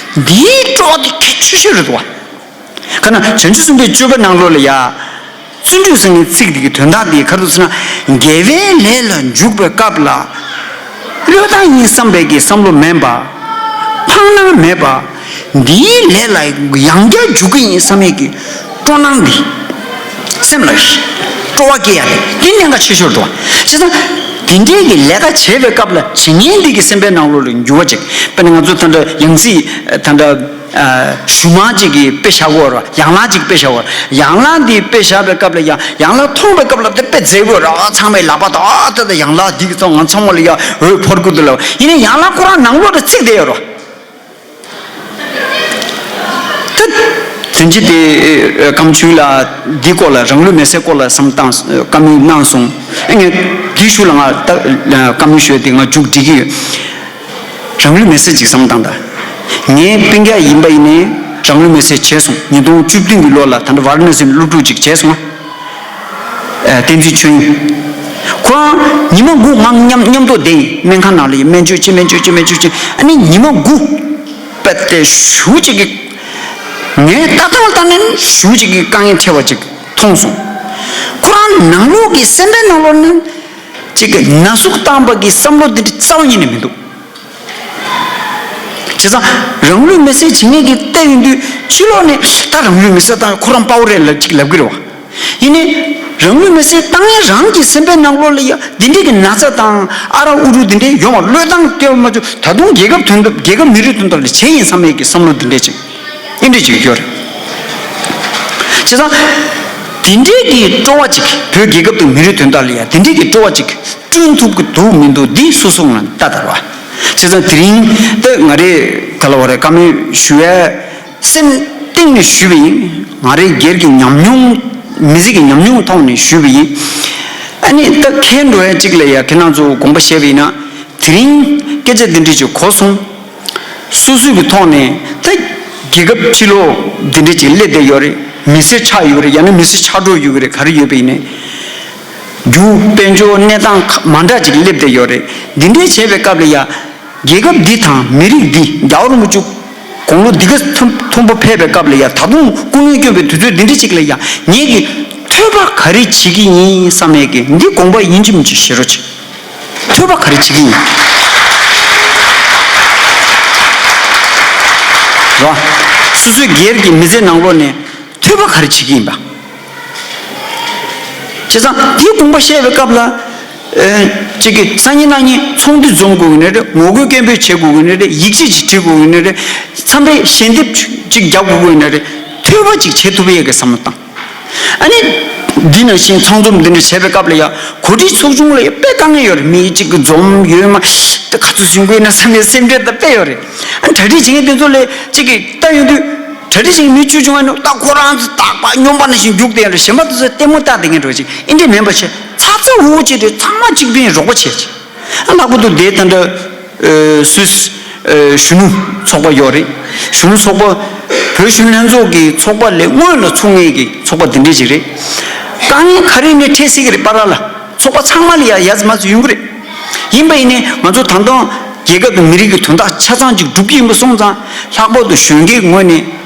འདིའི་སྤྲོ་བ་དེ་གལ་ཆེ་ཤོས་རེད་འདུག་བ། ཁ་ན་བྱང་ཆུབ་སེམས་དཔའི་སྤྱོད་པའི་ནང་ལོགས་ལ་ཡ། བརྩོན་འགྲུས་ཟེར་བའི་ཚིག་འདི་གི་དོན་དག་འདི་ག་རེ་འདུག་ཟེར་ན། དགེ་བའི་ལས་ལ་འཇུག་པའི་སྐབས་ལ། བློས་བཏང་ཡིན་བསམ་པའི་གི་བསམ་བློ་མེད་པ། འཕངས་ན་མེད་པ། འདིའི་ལས་ལ་ཡང་བསྐྱར་འཇུག་གི་ཡིན་བསམ་ཡས་ཀྱི་སྤྲོ་སྣང་འདི། སེམས་ལ་སྤྲོ་བ་སྐྱེ་ཡ་རེད། འདི་གནད་འགག་ཆེ་ཤོས་རེད་བ། བྱས་ཙང་། དེ་འདྲའི་གི་ལས་ཀ་བྱེད་པའི་སྐབས་ལ་བྱེད་མཁན་འདི་གི་སེམས་པའི་ནང་ལོགས་ལ་འགྱུར་བ་ཅིག་དཔེར་ན་ང་ཚོ་ད་ལྟ་ཡང་སྲིད་ད་ལྟ་ཨ་གཞུང་མང་ཅིག་གིས་དཔེ་བཞག་གོ་ར། ཡང་ལག་ཅིག་དཔེ་བཞག་གོ་ར། ཡང་ལག་འདི་དཔེ་བཞག་པའི་སྐབས་ལ་ཡང་ཡང་ལག་མཐོང་པའི་སྐབས་ལ་དེ་དཔེ་མཛེས་གོ་ར། ཚང་མའི་ལག་པ་དང་ཨ་ད་ད་ཡང་ལག་འདི་གི་ཚོ་ང་ཚང་མ་ལ་ཡང་འོད་ཕོར་གུ་འདི་ལ་ཡིན་ནའི་ཡང་ལག་ཁོ་རང་ནང་ལོགས་ལ་ཚིག་བསྡད་ཡོད་ར། ད་དོན་གྱི་དེ་ཀམ་ཆུའི་ལ་འདི་སྐོར་ལ་རང་ལུས་མེར་སྲེག་སྐོར་ལ་བསམ་བཏང་བཀའ་མོལ་གནང་སོང་། ཨེ་ངས་འདི་ཞུ་ལ་ང་ད་བཀའ་མོལ་ཞུས་ཏེ་ང་མཇུག་སྒྲིལ་གྱི་ཡོད། རང་ལུས་མེར་སྲེག་ཅིག་བསམ་བཏང་ད། ངའི་སྤུན་ཀྱག་ཡིན་པ་ཡིན་ནའི་རང་ལུས་མེར་སྲེག་བྱས་སོང་། ཉིས་སྟོང་བཅུ་བདུན་གྱི་ལོ་ལ་ད་ལྟ་ཝཱ་ར་ཎ་སི་ལ་སློབ་ཕྲུག་ཅིག་བྱས་སོང་། ཨ་བསྟན་འཛིན་ཆོས་དབྱིངས། ཁོ་རང་ཉི་མ་དགུ་ང་མཉམ་མཉམ་དུ་བསྡད་ཡིན། སྨན་ཁང་ནང་ལ་ཡིན། སྨན་བཅོས་བྱེད། སྨན་བཅོས་བྱེད། སྨན་བཅོས་བྱེད། ཨ་ནི་ཉི་མ་དགུ་པད་དེ་ཞུ་གཅིག་གི་ངས་ལྟ་སྟངས་ལྟ་ནས་ཞུ་གཅིག་གི་དཀའ་ངལ་འཕྲད་པ་ཅིག་མཐོང་སོང་། ཁོ་རང་ནང་ལོགས་ཀྱི་སེམས་པའི་ནང་ལོགས་ནས་ཅིག་གི་ན་ཟུག་བཏང་པ་གི་བསམ་བློ་འདི་འདྲ་རྩ་བ་ཉིད་ནས་མི་འདུག་བྱས་ཙང་རང་ལུས་མེར་སྲེག་བྱེད་མཁན་གྱི་ལྟ་ཡོང་དུས་ཕྱི་ལོགས་ནས་ད་རང་ལུས་མེར་སྲེག་བཏང་ཁོ་རང་དཔའ་བོ་རེད་ལབ་ཅིག་ལབ་གི་རེད་བ། ཡིན་ནའི་རང་ལུས་མེར་སྲེག་བཏང་མཁན་རང་གི་སེམས་པའི་ནང་ལོགས་ལ་ཡ་འདི་འདྲའི་གི་ན་ཚ་དང་ཨ་རག་ཨུ་རུ་འདི་འདྲའི་ཡོང་བ་བློས་བཏང་སྐྱེ་བ་མ་བྱུང་། ད་དུང་རྒྱལ་ཁབ་དོན་དག་རྒྱལ་ཁབ་མི་རིགས་དོན་དག་ལ་བྱས་ཡིན་བསམ་ཡས་ཀྱི་བསམ་བློ་འདི་འདྲས་ཅིག་ཨེ་འདྲས་ཅིག་ཡོད་རེད། བྱས་ཙང་འདི་འདྲས་ཀྱི་སྤྲོ་བ་ཅིག་བོད་རྒྱལ་ཁབ་དང་མི་རིགས་དོན་དག་ལ་ཡ་འདི་འདྲས་ཀྱི་སྤྲོ་བ་ཅིག་བསྐྲུན་ཐུབ་ཀྱི་འདུག་མི་འདུག་འདི་སོ་སོ་ང་ལྟ་དར་བ། བྱས་ཙང་དེ་རིང་ད་ང་རེ་ག་ལ་བ་རེ་བཀའ་མོལ་ཞུ་ཡས། སེམས་གཏིང་ནས་ཞུས་པ་ཡིན། ང་རའི་སྒེར་གྱི་ཉམས་མྱོང་། མི་ཚེ་གི་ཉམས་མྱོང་ཐོག་ནས་ཞུས་པ་ཡིན། ཨ་ནི་ད་ཁྱེད་འགྲོ་ཡ་གཅིག་ལ་ཡ་ཁྱེད་རང་ཚོ་དགོངས་པ་བཞེས་པ་ཡིན་ན། དེ་རིང་སྐད་ཆ་འདི་འདྲ་ཅིག་གོ་སོང་། སོ་སོའི་གི་ཐོག་ནས་ད་རྒྱལ་ཁབ་ཕྱི་ལོགས་འདི་འདྲ་ཅིག་སླེབས་བསྡད་ཡོད་རེད། མི་སེར་ཆགས་ཡོད་རེད། ཡང་ན་མི་སེར་ཆགས་འགྲོ་ཡོད་གི་རེད། ག་རེ་ཡོད་པ་ཡིན་ནའི། རྒྱུ་དཔལ་འབྱོར་གནས་སྟངས་ཁ་མ་འདྲ་ཅིག་སླེབས་བསྡད་ཡོད་རེད། འདི་འདྲའི་བྱས་པའི་སྐབས་ལ་ཡ། རྒྱལ་ཁབ་འདི་དང་མི་རིགས་འདི་རྒྱལ་བ་རིན་པོ་ཆེ་དགུང་ལོ་འདི་ག་མཐོན་མཐོན་པོ་ཕེབས་པའི་སྐབས་ལ་ཡ། ད་དུང་སྐུ་ངལ་སྐྱོན་པའི་དུས་ཚོད་འདི་འདྲ་ཅིག་ལ་ཡ། ངེད་ཀྱིས་ཐོས་པ་ག་རེ་བྱེད་ཀྱི་ཡིན་བསམ་ཡས་ཀྱི་འདི་དགོངས་པ་ཡིན་གཅིག་མིན་གཅིག་བཞེས་རོགས་བྱེད། ཐོས་པ་ག་རེ་བྱེད་ཀྱི་ཡིན། རེད་བ། སོ་སོའི་སྒེར་གྱི་མི་ཚེ་ནང་ལོགས་ནས་ཐོས་པ་ག་རེ་བྱེད་ཀྱི་ཡིན་པ། བྱས་ཙང་དེའི་དགོངས་པ་བཞེས་པའི་སྐབས་ལ། ཨེ། གཅིག་གིས་སང་ཉིན་གནངས་ཉིན་ཚོགས་འདུ་འཛོམས་དགོས་ཀྱི་ནི་རེད། ངོ་རྒོལ་སྐད་འབོད་བྱེད་དགོས་ཀྱི་ནི་རེད། ཡིག་ཆ་ཅིག་བྲིས་དགོས་ཀྱི་ནི་རེད། མཚམས་རེ་ཞལ་འདེབས་ཅིག་རྒྱག་དགོས་ཀྱི་ནི་རེད། ཐོས་པ་ཅིག་བྱེད་ཐུབ་ཡས་ཀྱི་བསམ་བློ་བཏང་། ཨ་ནི། འདི་ནང་བཞིན་ཚང་འཛོམས་འདི་འདྲ་བྱས་པའི་སྐབས་ལ་ཡང་གོ་སྒྲིག་ཚོགས་ཆུང་ལ་ཡང་དཔེ་དཀའ་ངལ་ཡོད་རེད། མི་གཅིག་གིས་འཛོམས་ཡོད་མ་ད་ག་ཚོད་བྱུང་དགོས་ན་བསམ་ཡས་སེམས་ཁྲལ་ད་དཔེ་ཡོད་རེད། ཨ་ནི་གྲ་སྒྲིག་བྱེད་མཁན་དེ་ཚོ་ལ་གཅིག་གིས་ལྟ་ཡོང་དུས། གྲ་སྒྲིག་བྱེད་མཁན་མི་བཅུ་བྱུང་བ་ནི་ད་ཁོ་རང་ཚོ་རྟག་པར་སྨྱོན་པ་ནང་བཞིན་རྒྱུགས་བསྡད་ཡོད་རེད། གཞན་པ་དེ་ཚོས་ལྟད་མོ་ལྟ་བསྡད་མཁན་འདྲ་བོ་ཅིག་ཨེ་འདྲས་མིན་པ་བྱས། ཚ་ཚ་འུར་འུར་བྱས་ཏེ་ཚང་མ་གཅིག་ཕན་རོགས་པ་བྱས་ཅིག་ཨ་ལྷག་པར་དུ་དེ་ད་ལྟ་ཨ་སུད་སི་ཨ་གཞོན་ནུ་ཚོགས་པ་ཡོད་རེད། གཞོན་ནུ་ཚོགས་པ། བོད་གཞོན་ནུ་ལྷན་ཚོགས་ཀྱི་ཚོགས་པ་ལས་སྔོན་ལ་ཚུགས་མཁན་གྱི་ཚོགས་པ་འདི་འདྲས་ཅིག་རེད། དཀའ་ངལ་ག་རེ་ནས་འཕྲད་སྲིད་ཀྱི་རེད། བར་ལ་ཚོགས་པ་ཚང་མ་ལ་ཡ་ཡ་ཙི་མ་ཙི་ཡོང་གི་རེད། ཡིན་པ་ཡིན་ནའི་ང་ཚོ་ད་དུང་རྒྱལ་ཁབ་དང་མི་རིགས་ཀྱི་དོན་དག་ཆ་ཚང་ཅིག་སྒྲུབ་ཀྱི་ཡིན་པ་སོང་ཙང་ལྷག་པར་དུ་གཞོན་སྐྱེས་ངོས་ནས་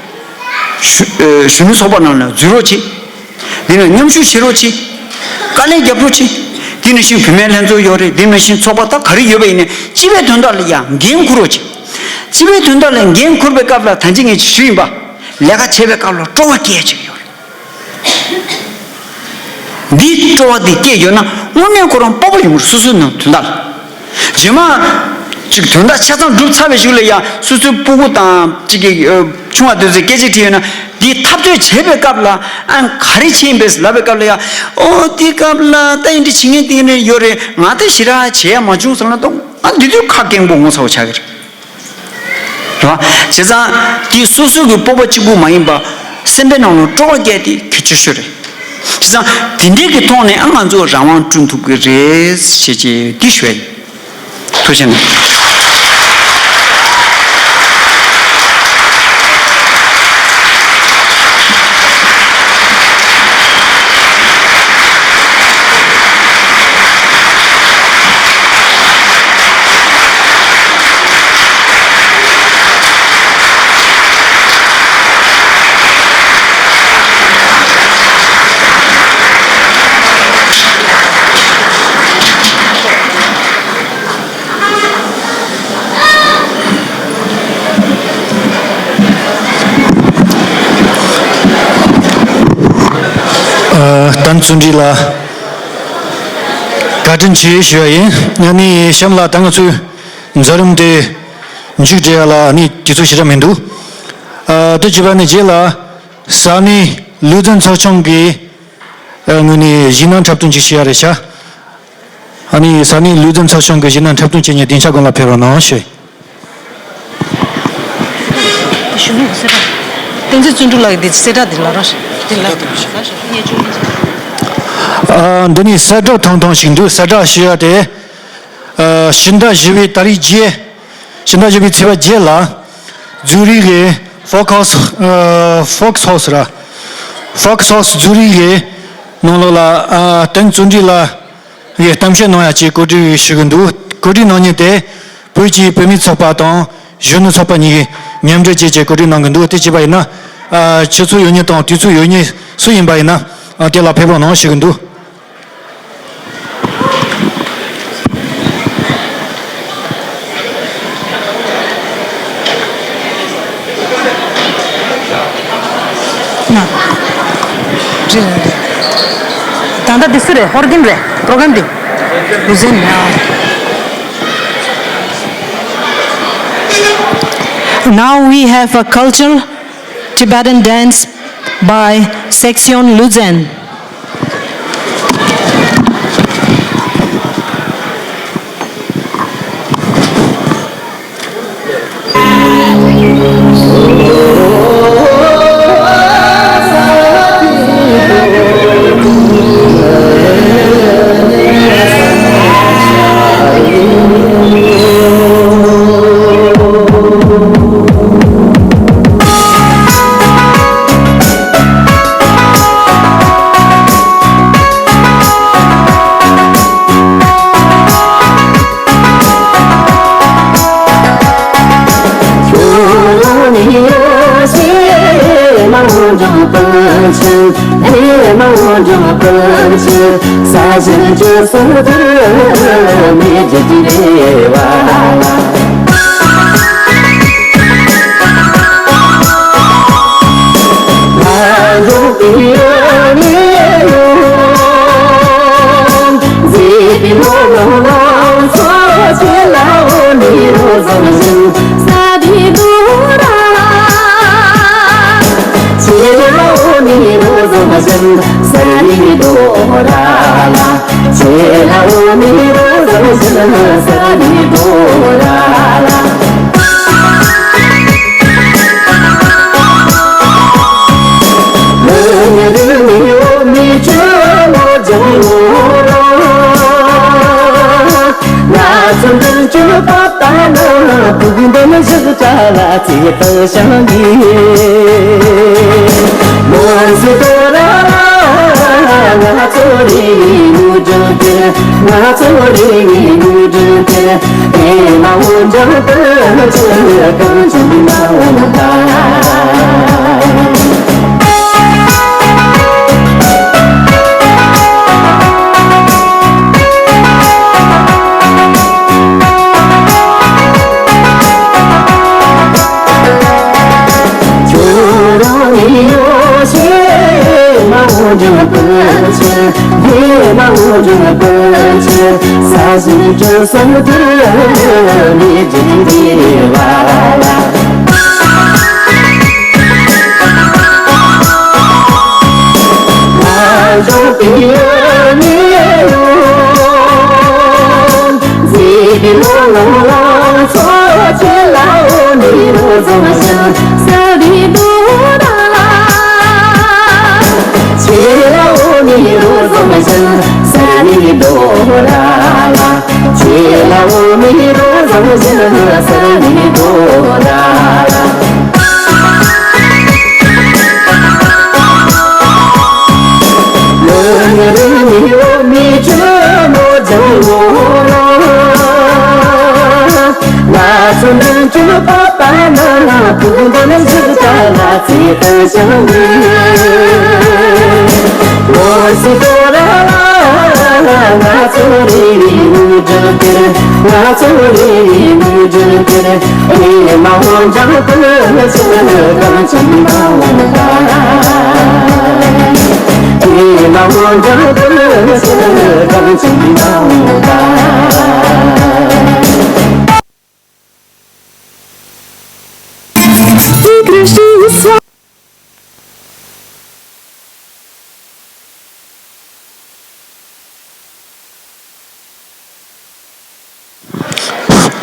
གཞོན་ཨ་གཞོན་ནུ་ཚོགས་པ་ནང་ལ་འཛུལ་རོགས་བྱེད། འདི་ནས་མཉམ་ཞུགས་བྱེད་རོགས་གྱིས། དཀའ་ལས་རྒྱབ་རོགས་གྱིས། འདི་ནང་བཞིན་བུད་མེད་ལྷན་ཚོགས་ཡོད་རེད། འདི་ནང་བཞིན་ཚོགས་པ་ད་ག་རེ་ཡོད་པ་ཡིན་ནའི་སྤྱི་པའི་དོན་དག་ལ་ཡང་འགན་འཁུར་རོགས་གྱིས། སྤྱི་པའི་དོན་དག་ལ་འགན་འཁུར་བའི་སྐབས་ལ་ད་ཅི་ངས་ཞུས་ཡིན་པ། ལས་ཀ་བྱེད་པའི་སྐབས་ལ་སྤྲོ་བ་སྐྱེ་ཡ་ཅིག་ཡོད་རེད། འདི་སྤྲོ་བ་འདི་སྐྱེས་ཡོད་ན་དངོས་གནས་ཁོ་རང་སྤོབས་པ་ཡོང་གི་རེད། སོ་སོའི་ནང་དོན་དག་ལ། རྗེས་མ། ཅིག་དོན་དག་ཆ་ཚང་གྲུབ་ཚར་བའི་གཞུག་ལ་ཡང་སོ་སོའི་སྤུ་གུ་དང་ཅིག་གི་ཨ་ཆུང་བ་དེ་ཚོས་སྐད་ཆ་དྲིས་ཡོད་ན་འདི་འཐབ་རྩོད་བྱེད་པའི་སྐབས་ལ་ཨ་ག་རེ་བྱེད་ཡིན་པས་ལབ་པའི་སྐབས་ལ་ཡང་ཨོ་དེའི་སྐབས་ལ་ད་ཡིན་འདྲ་བྱེད་མཁན་དེ་འདྲ་ཡོད་རེད། ང་ད་ཞེ་དྲག་བྱེད་ཡ་མ་བྱུང་བསམ་ན་ད་ང་འདི་དུས་ཁ་སྐྱེངས་པོ་ངོ་ཚ་བོ་ཆགས་ཀྱི་རེད། རེད་བ། བྱས་ཙང་དེ་སོ་སོ་གི་སྤོབས་པ་གཅིག་པུ་མ་ཡིན་པ་སེམས་པའི་ནང་ལ་སྤྲོ་བ་སྐྱེས་དེ་གལ་ཆེ་ཤོས་རེད། བྱས་ཙང་དེ་འདྲའི་གི་ཐོག་ནས་ཨ་ང་ཚོ་རང་དབང་བསྐྲུན་ཐུབ་ཀྱི་རེད་ཞེས་ཀྱི་འདི་ཞུ་ཡ་ཡིན། ཐུགས་རྗེ་གནང་། ཨ། ད་བརྩོན་འགྲུས་ལགས། བཀའ་དྲིན་ཆེ་ཞུ་བ་ཡིན། ཨ་ནི་གཤམ་ལ་ད་ང་ཚོའི་མཛད་རིམ་དེ་མཇུག་སྒྲིལ་ཡ་ལ་ཨ་ནི་དུས་ཚོད་ཞེ་དྲག་མི་འདུག་ཨ་དེ་བྱས་པ་ནི་རྗེས་ལ་ས་གནས་ལུས་རྩལ་ཚོགས་ཆུང་གི་ཨ་ངོས་ནས་གཞས་སྣ་འཁྲབ་སྟོན་ཅིག་བྱེད་ཡ་རེད་ཤག་ཨ་ནི་ས་གནས་ལུས་རྩལ་ཚོགས་ཆུང་གི་གཞས་སྣ་འཁྲབ་སྟོན་བྱེད་མཁན་སྡིངས་ཆ་སྒང་ལ་ཕེབས་རོགས་གནང་ཞུ། གཞོན་ནུ་གསལ་བསྒྲགས། བསྟན་འཛིན་བརྩོན་འགྲུས་ལགས་ཀྱིས་འདི་གསལ་བསྒྲགས་འདི་ལབ་རོགས། འདི་ལབ་རོགས། ཨ་འདི་ནི་གསལ་བསྒྲགས་ཐུང་ཐུང་ཞིག་འདུག་གསལ་བསྒྲགས་ཞུ་ཡ་དེ། ཨ་ཕྱི་ཟླ་བཞི་པའི་ཏ་རིག་བརྒྱད། ཕྱི་ཟླ་བཞི་པའི་ཚེས་པ་བརྒྱད་ལ། ཛུ་རིག་གི་ཧྥོག་ཧའུ་སི། ཨ་ཧྥོག་ཧའུ་སི་ར། ཧྥོག་ཧའུ་སི་ཛུ་རིག་གི་ནང་ལོགས་ལ་ཨ་བསྟན་བརྩོན་འགྲུས་ལགས། ངས་གཏམ་བཤད་གནང་ཡ་ཅིག་གོ་སྒྲིག་ཞུ་གི་འདུག་གོ་སྒྲིག་གནང་མཁན་དེ་བོད་ཀྱི་བུད་མེད་ཚོགས་པ་དང་གཞོན་ནུ་ཚོགས་པ་གཉིས་ཀྱིས་མཉམ་འབྲེལ་བྱས་བྱས་གོ་སྒྲིག་གནང་གི་འདུག་དེ་བྱས་པ་ཡིན་ན་ཨ་ཆུ་ཚོད་ཡོད་མཁན་དང་དུས་ཚོད་ཡོད་མཁན་སུ་ཡིན་པ་ཡིན་ན་ཨ་དེ་ལ་ཕེབས་རོགས་གནང་ཞུ་གི་འདུག་ན། རེད་རེད་རེད། ད་ལྟ་འདི་སུ་རེད། ཧོར་གིན་རེད། པྲོ་གྲམ་འདི། ལུས་རྩལ་ན། Now we have a cultural Tibetan dance by Section Luzon.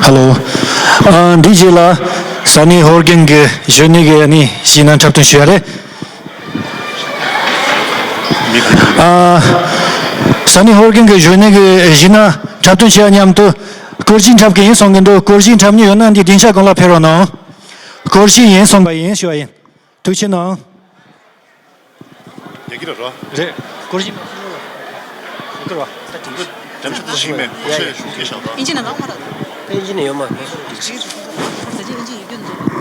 ཧ་ལོ། ཨ། འདི་རྗེས་ལ་ས་ནི་ཧོར་གེང་གི་གཞོན་ནུ་གི་ཨ་ནི་གཞས་སྣ་འཁྲབ་སྟོན་ཞུ་ཡ་རེད། ཨ། ས་ནི་ཧོར་གེང་གི་གཞོན་ནུ་གི་གཞས་སྣ་འཁྲབ་སྟོན་བྱེད་ཡ་མཉམ་དུ་སྐོར་གཞས་འཁྲབ་མཁན་ཡིན་གསུང་གི་འདུག་སྐོར་གཞས་འཁྲབ་མྱོང་ཡོད་ན་འདི་སྡིངས་ཆ་སྒང་ལ་ཕེབས་རོགས་གནང་། སྐོར་གཞས་ཡིན་གསུངས་པ་ཡིན་ཞུ་བ་ཡིན། ཐུགས་རྗེ་གནང་། ཡ་གི་ར་ར། རེད། སྐོར་གཞས་མ་ཤེས་ན་ལ། ཡ་གི་ར་བ། ད་དེང་གི་དྲན་ཤུགས་ད་ཤེས་མེད། ཡ་ཡ། ཤེས་ཤུགས་སྐྱེས་ཤག་ད། ཨིན་ཇི་ནང་ལ་མ་ར། ཨིན་ཇི་ནང་ཡོད་མ་རེད། ད་ཅི་ཨིན་ཇི་ཡོད་རྒྱུ་འདུག་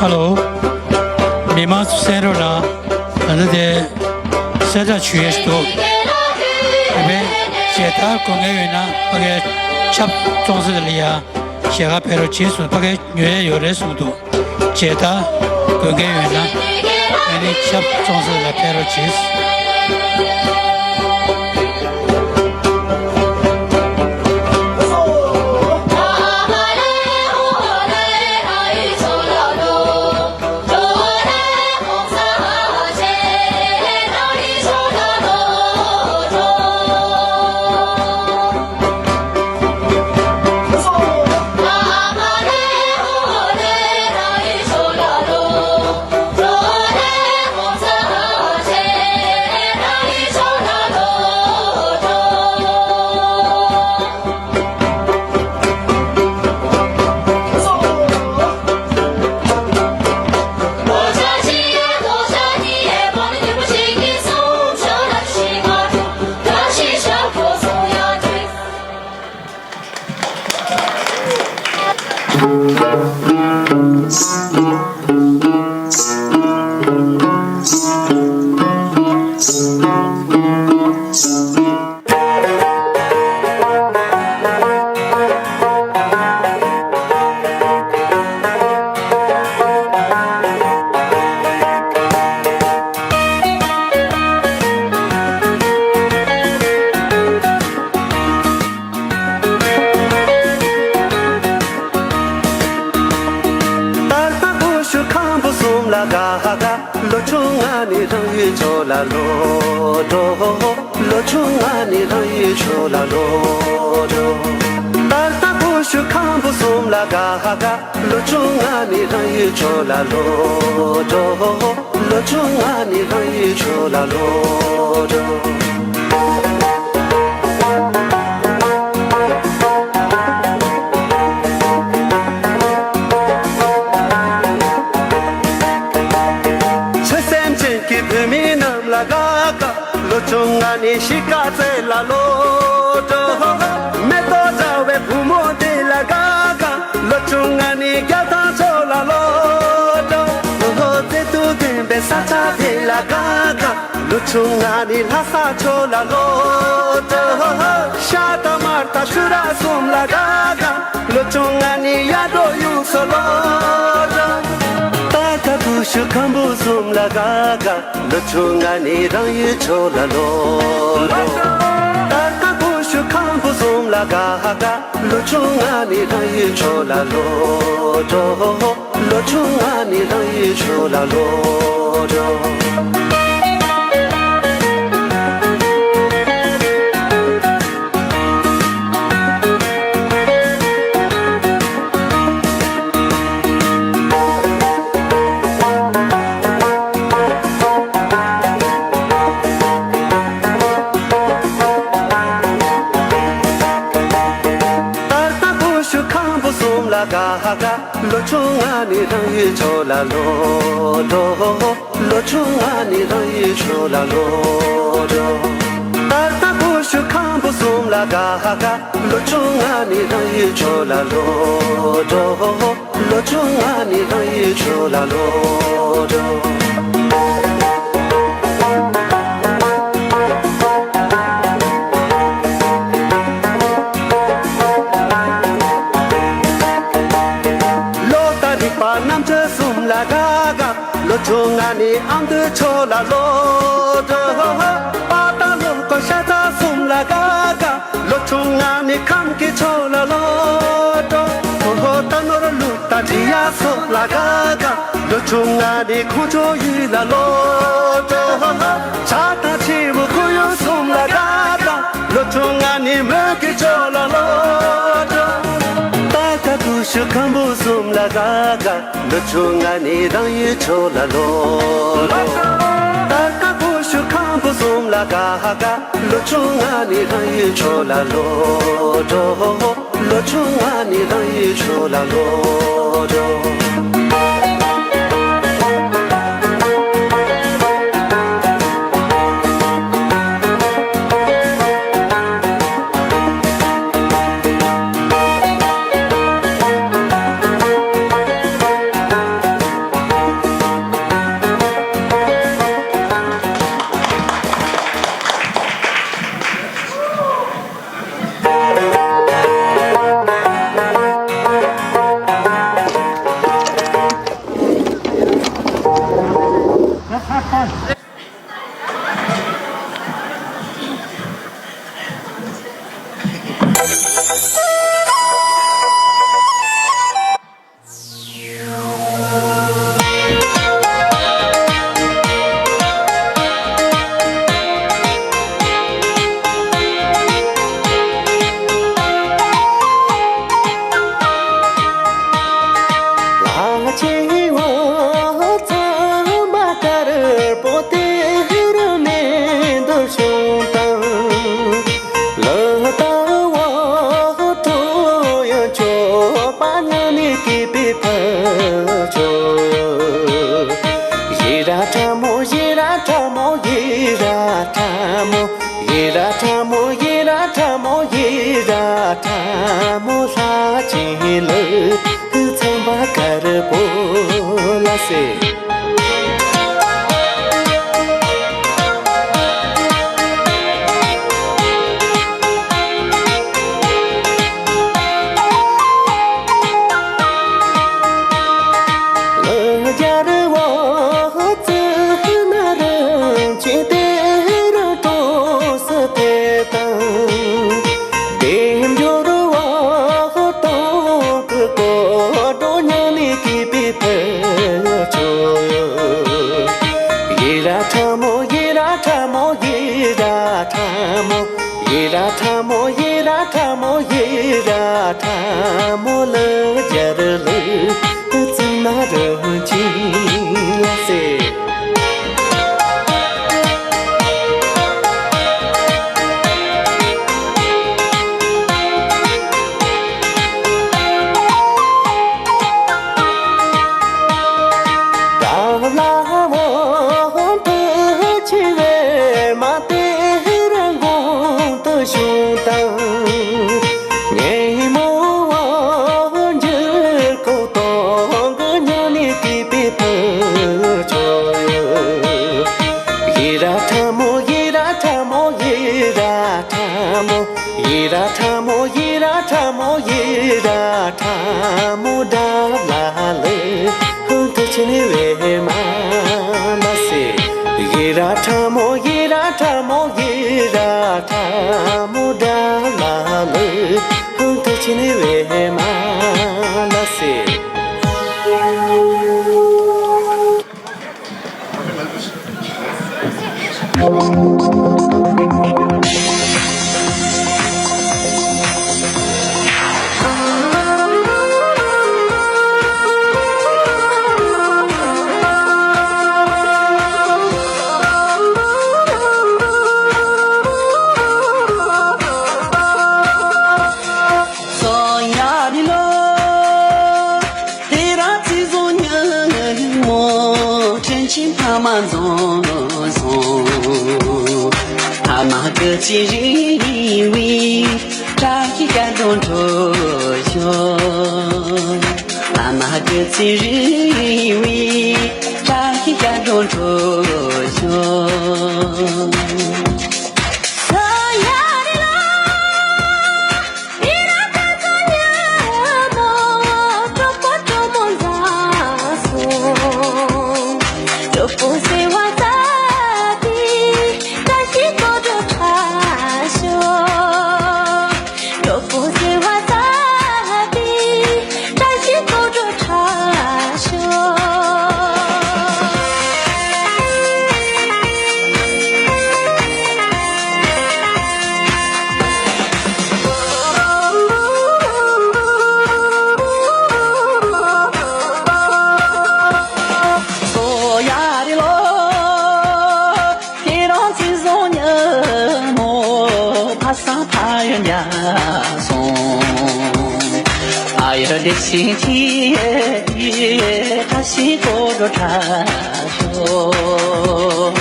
ཧ་ལོ། མི་མང་ཚོ་གསན་རོགས་གནང་། ད་ལྟ་དེ་གསལ་བསྒྲགས་ཞུ་ཡས་ཤིག་འདུག་དེ་བས་མཇལ་དར་དགོས་མཁན་ཡོད་ན་ཕ་གིའི་ཆབ་བཙོང་ས་དེ་ལ་ཡ། ཞལ་ཁ་ཕེབས་རོགས་བྱེད་གསུངས། ཕ་གིར་ཉོ་ཡས་ཡོད་རེད་གསུངས་འདུག་བྱས་ཙང་དགོས་མཁན་ཡོད་ན་ཨ་ནི་ཆབ་བཙོང་ས་ལ་ཕེབས་རོགས་བྱེད། ད་ལྟ་བུ་ཤུ་ཁམ་བུ་གསུམ་ལ་དགའ་དགའ། ལོ་ཆུང་ང་ནི་རང་ཡུལ་ཕྱོགས་ལ་ལོག་འགྲོ། ལོ་ཆུང་ང་ནི་རང་ཡུལ་ཕྱོགས་ལ་ལོག་འགྲོ། ད་ལྟ་བུ་ཤུ་ཁམ་བུ་གསུམ་ལ་དགའ་དགའ། ལོ་ཆུང་ང་ནི་རང་ཡུལ་ཕྱོགས་ལ་ལོག་འགྲོ། ལོ་ཆུང་ང་ནི་རང་ཡུལ་ཕྱོགས་ལ་ལོག་འགྲོ། ཆོས་སེམས་ཅན་གྱི་བུད་མེད་རྣམས་ལ་དགའ་དགའ། ལོ་ཆུང་ང་ནི་གཤིས་ཀ་རྩེ་ལ་ལོག་འགྲོ། མེ་ཏོག་འདྲ་བའི་བུ་མོ་དེ་ལ་དགའ་དགའ། ལོ་ཆུང་ང་ནི་རྒྱལ་ཐང་ཕྱོགས་ལ་ལོག་འགྲོ། བརྩེ་དུང་ལྡན་པའི་ས་ཆ་དེ་ལ་དགའ་དགའ། ལོ་ཆུང་ང་ནི་ལྷ་ས་ཕྱོགས་ལ་ལོག་འགྲོ། ཤ་དང་མར་དང་ཆུ་ར་གསུམ་ལ་དགའ་དགའ། ལོ་ཆུང་ང་ནི་ཡར་འབྲོག་ཡུལ་སོགས་ལོག་འགྲོ། ད་ལྟ་བུ་ཤུ་ཁམ་བུ་གསུམ་ལ་དགའ་དགའ། ལོ་ཆུང་ང་ནི་རང་ཡུལ་ཕྱོགས་ལ་ལོག་འགྲོ། ད་ལྟ་བུ་ཤུ་ཁམ་བུ་གསུམ་ལ་དགའ་དགའ། ལོ་ཆུང་ང་ནི་རང་ཡུལ་ཕྱོགས་ལ་ལོག་འགྲོ། ལོ་ཆུང་ང་ནི་རང་ཡུལ་ཕྱོགས་ལ་ལོག་འགྲོ། ད་ལྟ་བུ་ཤུ་ཁམ་བུ་གསུམ་ལ་དགའ་དགའ། ལོ་ཆུང་ང་ནི་རང་ཡུལ་ཕྱོགས་ལ་ལོག་འགྲོ། ལོ་ཆུང་ང་ནི་རང་ཡུལ་ཕྱོགས་ལ་ལོག་འགྲོ། ད་ལྟ་བུ་ཤུ་ཁམ་བུ་གསུམ་ལ་དགའ་དགའ། ལོ་ཆུང་ང་ནི་རང་ཡུལ་ཕྱོགས་ལ་ལོག་འགྲོ། ལོ་ཆུང་ང་ནི་རང་ཡུལ་ཕྱོགས་ལ་ལོག་འགྲོ། ལོ་དང་རིག་པ་རྣམ་དཔྱོད་གསུམ་ལ་དགའ་དགའ། ལོ་ཆུང་ང་ནི་ཨ་མདོའི་ཕྱོགས་ལ་ལོག་འགྲོ། པ་དང་ལོ་ཀོ་ཤ་ཚ་གསུམ་ལ་དགའ་དགའ། ལོ་ཆུང་ང་ནི་ཁམས་ཀྱི་ཕྱོགས་ལ་ལོག་འགྲོ། ཧོ་ཧོ་རྟ་ནོར་ལུག་དང་འབྲི་གཡག་སོགས་ལ་དགའ་དགའ། ལོ་ཆུང་ང་ནི་ཁོང་ཆུང་ཡུལ་ལ་ལོག་འགྲོ། བྱ་དང་བྱིའུ་ཁོར་ཡུག་གསུམ་ལ་དགའ་དགའ། ལོ་ཆུང་ང་ནི་མོན་གྱི་ཕྱོགས་ལ་ལོག་འགྲོ། ད་ལྟ་བུ་ཤུ་ཁམ་བུ་གསུམ་ལ་དགའ་དགའ། ལོ་ཆུང་ང་ནི་རང་ཡུལ་ཕྱོགས་ལ་ལོག་འགྲོ། ད་ལྟ་བུ་ཤུ་ཁམ་བུ་གསུམ་ལ་དགའ་དགའ། ལོ་ཆུང་ང་ནི་རང་ཡུལ་ཕྱོགས་ལ་ལོག་འགྲོ། ལོ་ཆུང་ང་ནི་རང་ཡུལ་ཕྱོགས་ལ་ལོག་འགྲོ། ཆེ་བོ་ཚང་མ་དཀར་པོ་དེ་རུ་ནས་འདུ་བྱུང་དང་། ལ་ད་བོ་ཐོ་ཡང་ཆོ་པ་ཉ་ནི་ཀི་པི་ཕ་ཆོ། ཡི་ར་ཁྲ་མོ་ཡི་ར་ཁྲ་མོ་ཡི་ར་ཁྲ་མོ། ཡི་ར་ཁྲ་མོ་ཡི་ར་ཁྲ་མོ་ཡི་ར་ཁྲ་མོ། ལྷ་ཆེན་ལུ་ཚང་མ་དཀར་པོ་ལ་སེ། ལ་རྒྱལ་བོ་ཙི་ན་རིན་ཆེན་དེ་རུ་གྲོ་སི་དེ་དང་། དེ་འབྱོར་བ་སྟོང་གི་སྐོར་འགྲོ་ཉང་ནས་སྐྱིད་པའི་ཕུལ་ཆོག་ཡི་ར་ཁྲ་མོ་ཡི་ར་ཁྲ་མོ་ཡི་ར་ཁྲ་མོ། ཡི་ར་ཁྲ་མོ་ཡི་ར་ཁྲ་མོ་ཡི་ར་ཁྲ་མོ། ལ་རྒྱལ་ལུ་ཙི་ན་རིན་ཆེན་ལ་སེ། ད་ལ་བོ་དུ་ཆེ་བའི་མ་དེ་རང་གོང་དུ་བྱུང་དང་། ངའི་མོ་བོ་འཇུ་ཁོ་ཏོང་གི་ཉོ་ནི་ཀི་པི་ཕུ་ཆོ་ཡོ། ཡི་ར་ཁྲ་མོ་ཡི་ར་ཁྲ་མོ་ཡི་ར་ཁྲ་མོ། ཡི་ར་ཁྲ་མོ་ཡི་ར་ཁྲ་མོ་ཡི་ར་ཁྲ་མོ། དགྲ་ལ་ལུ་ཧུང་ཐུ་ཆི་ནི་བེ་མ་ལ་སེ། ཡི་ར་ཁྲ་མོ་ཡི་ར་ཁྲ་མོ་ཡི་ར་ཁྲ་མོ། དགྲ་ལ་ལུ་ཧུང་ཐུ་ཆི་ནི་བེ་མ་ལ་སེ། སོ་ཡ་རི་ལོ། དེ་ར་ཚེ་བཟང་ཉིན་མོ། དྲིན་ཆེན་ཕ་མ་འཛོམས་སོང་། ཕ་མ་སྐུ་ཚེ་རིང་བའི་བཀྲ་ཤིས་སྐར་འགྲོ་འགྲོ་ཤོག་ཕ་མ་སྐུ་ཚེ་རིང་བའི་བཀྲ་ཤིས་སྐར་འགྲོ་འགྲོ་ཤོག་ཁྱེད་རང་ཚེ་བཟང་ཉིན་མོ། ཕ་བཟང་ཕ་ཡུལ་མཉམ་སོང་། ཨ་ཡ་བདེ་ཆེན་གྱི་བཀྲ་ཤིས་སྐར་འགྲོ་ཁྲ་ཤོག་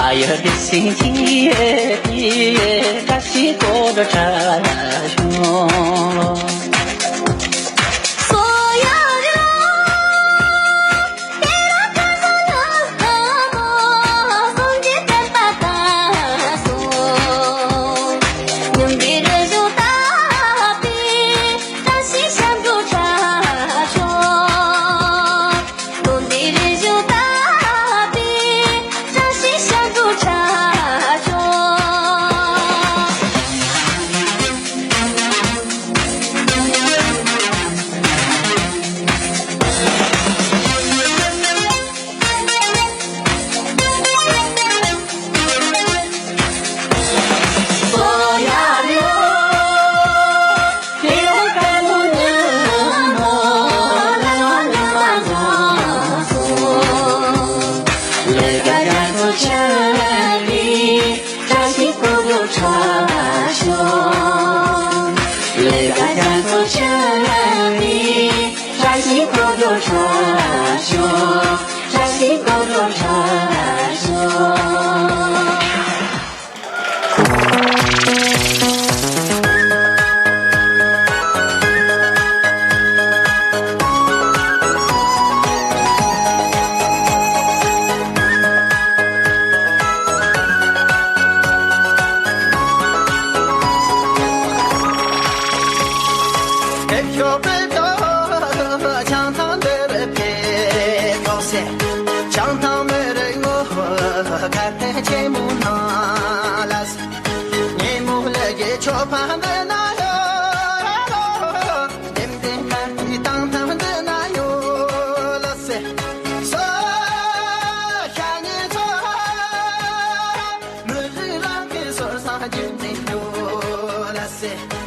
ཨ་ཡ་བདེ་ཆེན་གྱི་བཀྲ་ཤིས་སྐར་འགྲོ་ཁྲ་ཤོག་ལ་སེ།